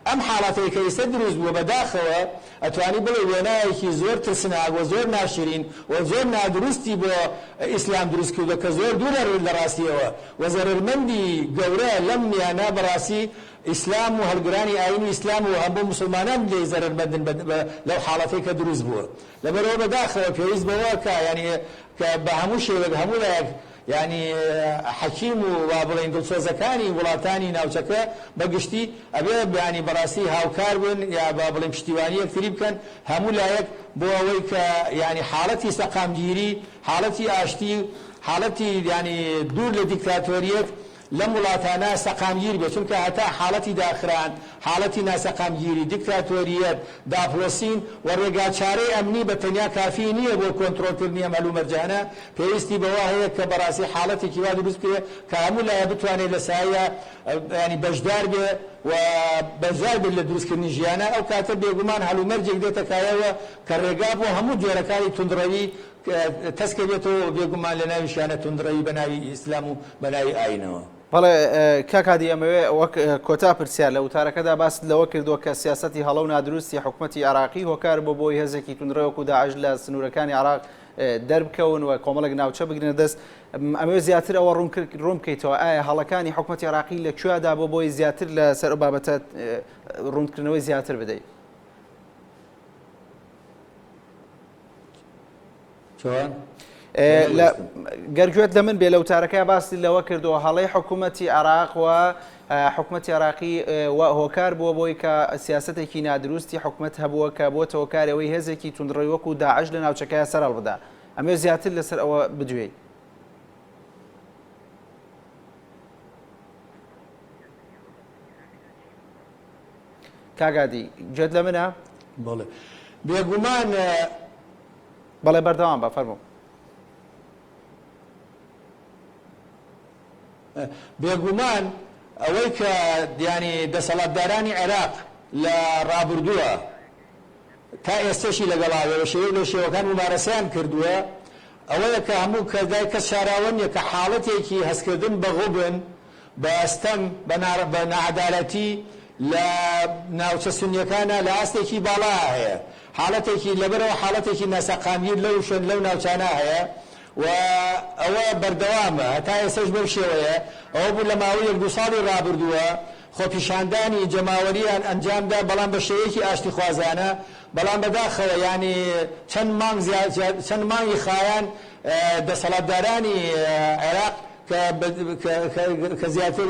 ئەم حاڵەتەی کە ئیستە دروست بووە بەداخەوە ئەتوانی بڵێی وێنایەکی زۆر ترسناک و زۆر ناشرین و زۆر نادروستی بۆ ئیسلام دروست کردووە کە زۆر دوورە لە ڕاستیەوە و زەرەرمەندی گەورە لەم میانە بەڕاستی ئیسلام و هەڵگرانی ئاینی ئیسلام و هەموو موسڵمانان لێی زەرەرمەندن بە لەو حاڵەتەی کە دروست بووە لەبەرئەوە بەداخەوە پێویست بەوە ئەکا یانی کە بە هەموو شێوەیەک هەموو لایەک یانی حەکیم و وا بڵێین دڵسۆزەکانی وڵاتانی ناوچەکە بە گشتی ئەبێ یانی بەڕاستی هاوکار بن یا با بڵێین پشتیوانی یەکتری بکەن هەموو لایەک بۆ ئەوەی کە یانی حاڵەتی سەقامگیری حاڵەتی ئاشتی حاڵەتی یانی دوور لە دیکتاتۆریەت لەم وڵاتانە سەقامگیر بێت، چونکە هەتا حاڵەتی داخران، حاڵەتی ناسەقامگیری، دیکتاتۆرییەت، داپڵۆسین و ڕێگاچارەی ئەمنی بە تەنیا کافی نییە بۆ کۆنترۆڵکردنی ئەم هەلومەرجانە، پێویستی بەوە هەیە کە بەڕاستی حاڵەتێکی وا دروست بکرێت کە هەموو لایە بتوانێت لە سایە یانی بەشدار بێ و بەشدار بێت لە دروستکردنی ژیانە، ئەو کاتە بێگومان هەلومەرجێک دێتە کایەوە کە ڕێگا بۆ هەموو جۆرەکانی توندڕەوی تەسکە بێتەوە و بێگومان لە ناویشیانە توندڕەوی بە ناوی ئیسلام و بە ناوی ئاینەوە. بەڵێ کاک هادی ئەمەوێ وەک کۆتا پرسیار لە وتارەکەدا باست لەوە کردووە کە سیاسەتی هەڵە و نادروستی حکومەتی عێراقی هۆکار بۆ بۆی هێزێکی توندڕەو وەکو داعش لە سنوورەکانی عێراق دەربکەون و کۆمەڵێک ناوچە بگرنە دەست ئەمەوێ زیاتر ئەوە ڕوون بکەیتەوە ئایا هەڵەکانی حکومەتی عێراقی لە کوێدا بۆ بۆی زیاتر لەسەر ئەو بابەتە ڕوونکردنەوەی زیاتر بدەیت؟ چۆن؟ گەر گوێت لە من بێ لە وتارەکە باسی لەوە کردەوە هەڵەی حکوومەتی عراق و حکوومەتی عراقی هۆکار بووە بۆی کە سیاستێکی نادروستی حکوومەت هەبووە کە بۆتە هۆکارەوەی هێزێکی توندڕەوی وەکو داعش لە ناوچەکە سەر بدا ئەمێ زیاتر لەسەر ئەوە بدوێی. کاک هادی گوێت لە منە؟ بەڵێ بێگومان. بەڵێ بەردەوام بە فەرموو. بێگومان ئەوەی کە یانی دەسەڵاتدارانی عێراق لە ڕابردووە تا ئێستەشی لەگەڵا بێ بە شێوەیەک لە شێوەکان مومارەسەیان کردووە ئەوەیە کە هەموو کەس لای کەس شاراوە نییە کە حاڵەتێکی هەستکردن بە غوبن بە ستەم، بە ناعەدالەتی لە ناوچە سونیەکانا لە ئاستێکی باڵا هەیە. حاڵەتێکی لەبەرئەوە حاڵەتێکی ناسەقامگیر لەو شوێن لەو ناوچانە هەیە و ئەوە بەردەوامە هەتا ئێستەش بەو شێوەیە. ئەوە بوو لە ماوەی یەک دوو ساڵی ڕابردووە خۆپیشاندانی جەماوەریان ئەنجام دا بەڵام بە شێوەیەکی ئاشتیخوازانە بەڵام بەداخەوە یانی چەند مانگ چەند مانگی خایان دەسەڵاتدارانی عێراق کە زیاتر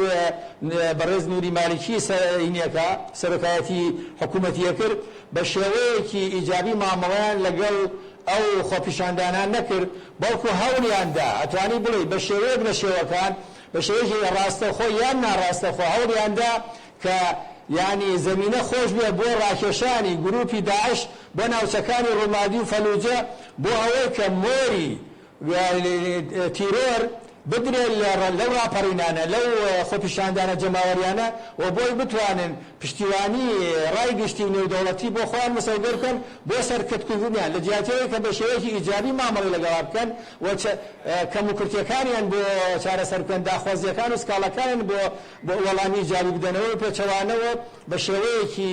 بەڕێز نوری مالکی هینیەکە سەرۆکایەتی حکوومەتی ئەکرد بە شێوەیەکی ئیجابی مامەڵەیان لەگەڵ ئەو خۆپیشاندانان نەکرد بەڵکو هەوڵیان دا ئەتوانی بڵێی بە شێوەیەک لە شێوەکان بە شێوەیەکی ڕاستەوخۆ یان ناڕاستەوخۆ هەوڵیان دا کە یانی زەمینە خۆش بێ بۆ ڕاکێشانی گرووپی داعش بۆ ناوچەکانی ڕومادی و فەلوجە بۆ ئەوەی کە مۆری تیرۆر بدرێت لەو ڕاپەڕینانە، لەو خۆپیشاندانە جەماوەریانە و بۆی بتوانن پشتیوانی ڕای گشتی و نێودەوڵەتی بۆ خۆیان مسۆگەر بکەن بۆ سەرکەتکردنیان لە جیاتی ئەوەی کە بە شێوەیەکی ئیجابی مامەڵەی لەگەڵا بکەن و کەموکورتیەکانیان بۆ چارەسەر بکەن داخوازیەکان و سکاڵاکانیان بۆ وەڵامی ئیجابی بدەنەوە و پێچەوانەوە بە شێوەیەکی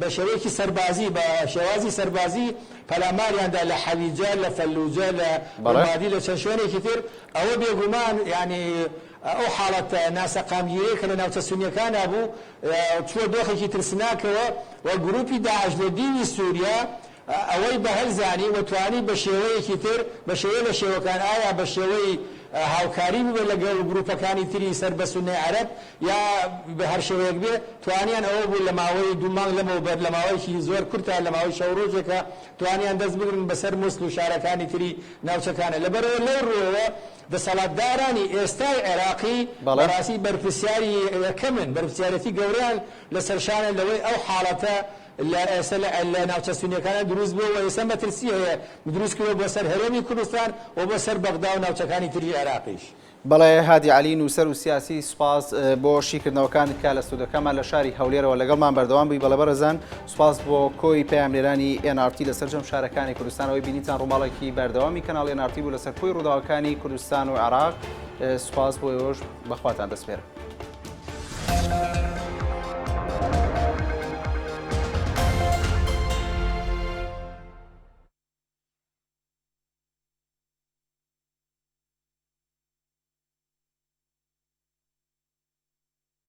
بە شێوەیەکی سەربازی بە شێوازی سەربازی پەلاماریان دا لە حەویجە، لە فەلوجە، لە ڕومادی، لە چەند شوێنێکی تر، ئەوە بێگومان یانی ئەو حاڵەتە ناسەقامگیرەی کە لە ناوچە سونیەکانا بوو چووە دۆخێکی ترسناکەوە و گروپی داعش لە دیوی سوریا ئەوەی بە هەل زانی و توانی بە شێوەیەکی تر بە شێوەیە لە شێوەکان ئایا بە شێوەی. هاوکاری بووبێ لەگەڵ گروپەکانی تری سەر بە سوننەی عەرەب یا بە هەر شێوەیەک بێ توانیان ئەوە بوو لە ماوەی دوو مانگ لەمەوبەر لە ماوەیەکی زۆر کورتا لە ماوەی شەو ڕۆژێکا توانیان دەست بگرن بەسەر موسڵ و شارەکانی تری ناوچەکانە لەبەرئەوە لەو ڕووەوە دەسەڵاتدارانی ئێستای عێراقی بەڵێ. بەڕاستی بەرپرسیاری یەکەمن بەرپرسیارێتی گەورەیان لەسەر شانە لەوەی ئەو حاڵەتە لە ئێستا لە لە ناوچە سونیەکانە دروست بووە و ئێستا مەترسی هەیە دروست کردوە بۆ سەر هەرێمی کوردستان و بۆ سەر بەغدا و ناوچەکانی تری عێراقیش. بەڵێ هادی عەلی نووسەر و سیاسی سوپاس بۆ شیکردنەوەکانت کە لە ستۆدیۆکەمان لە شاری هەولێرەوە لەگەڵمان بەردەوام بووی بەڵێ بەڕێزان سوپاس بۆ کۆی پەیامنێرانی NRT لە سەرجەم شارەکانی کوردستانەوەی بینیتان ڕووماڵێکی بەردەوامی کەناڵی NRT بوو لەسەر کۆی ڕووداوەکانی کوردستان و عێراق سوپاس بۆ ئێوەش بەخواتان دەسپێرم.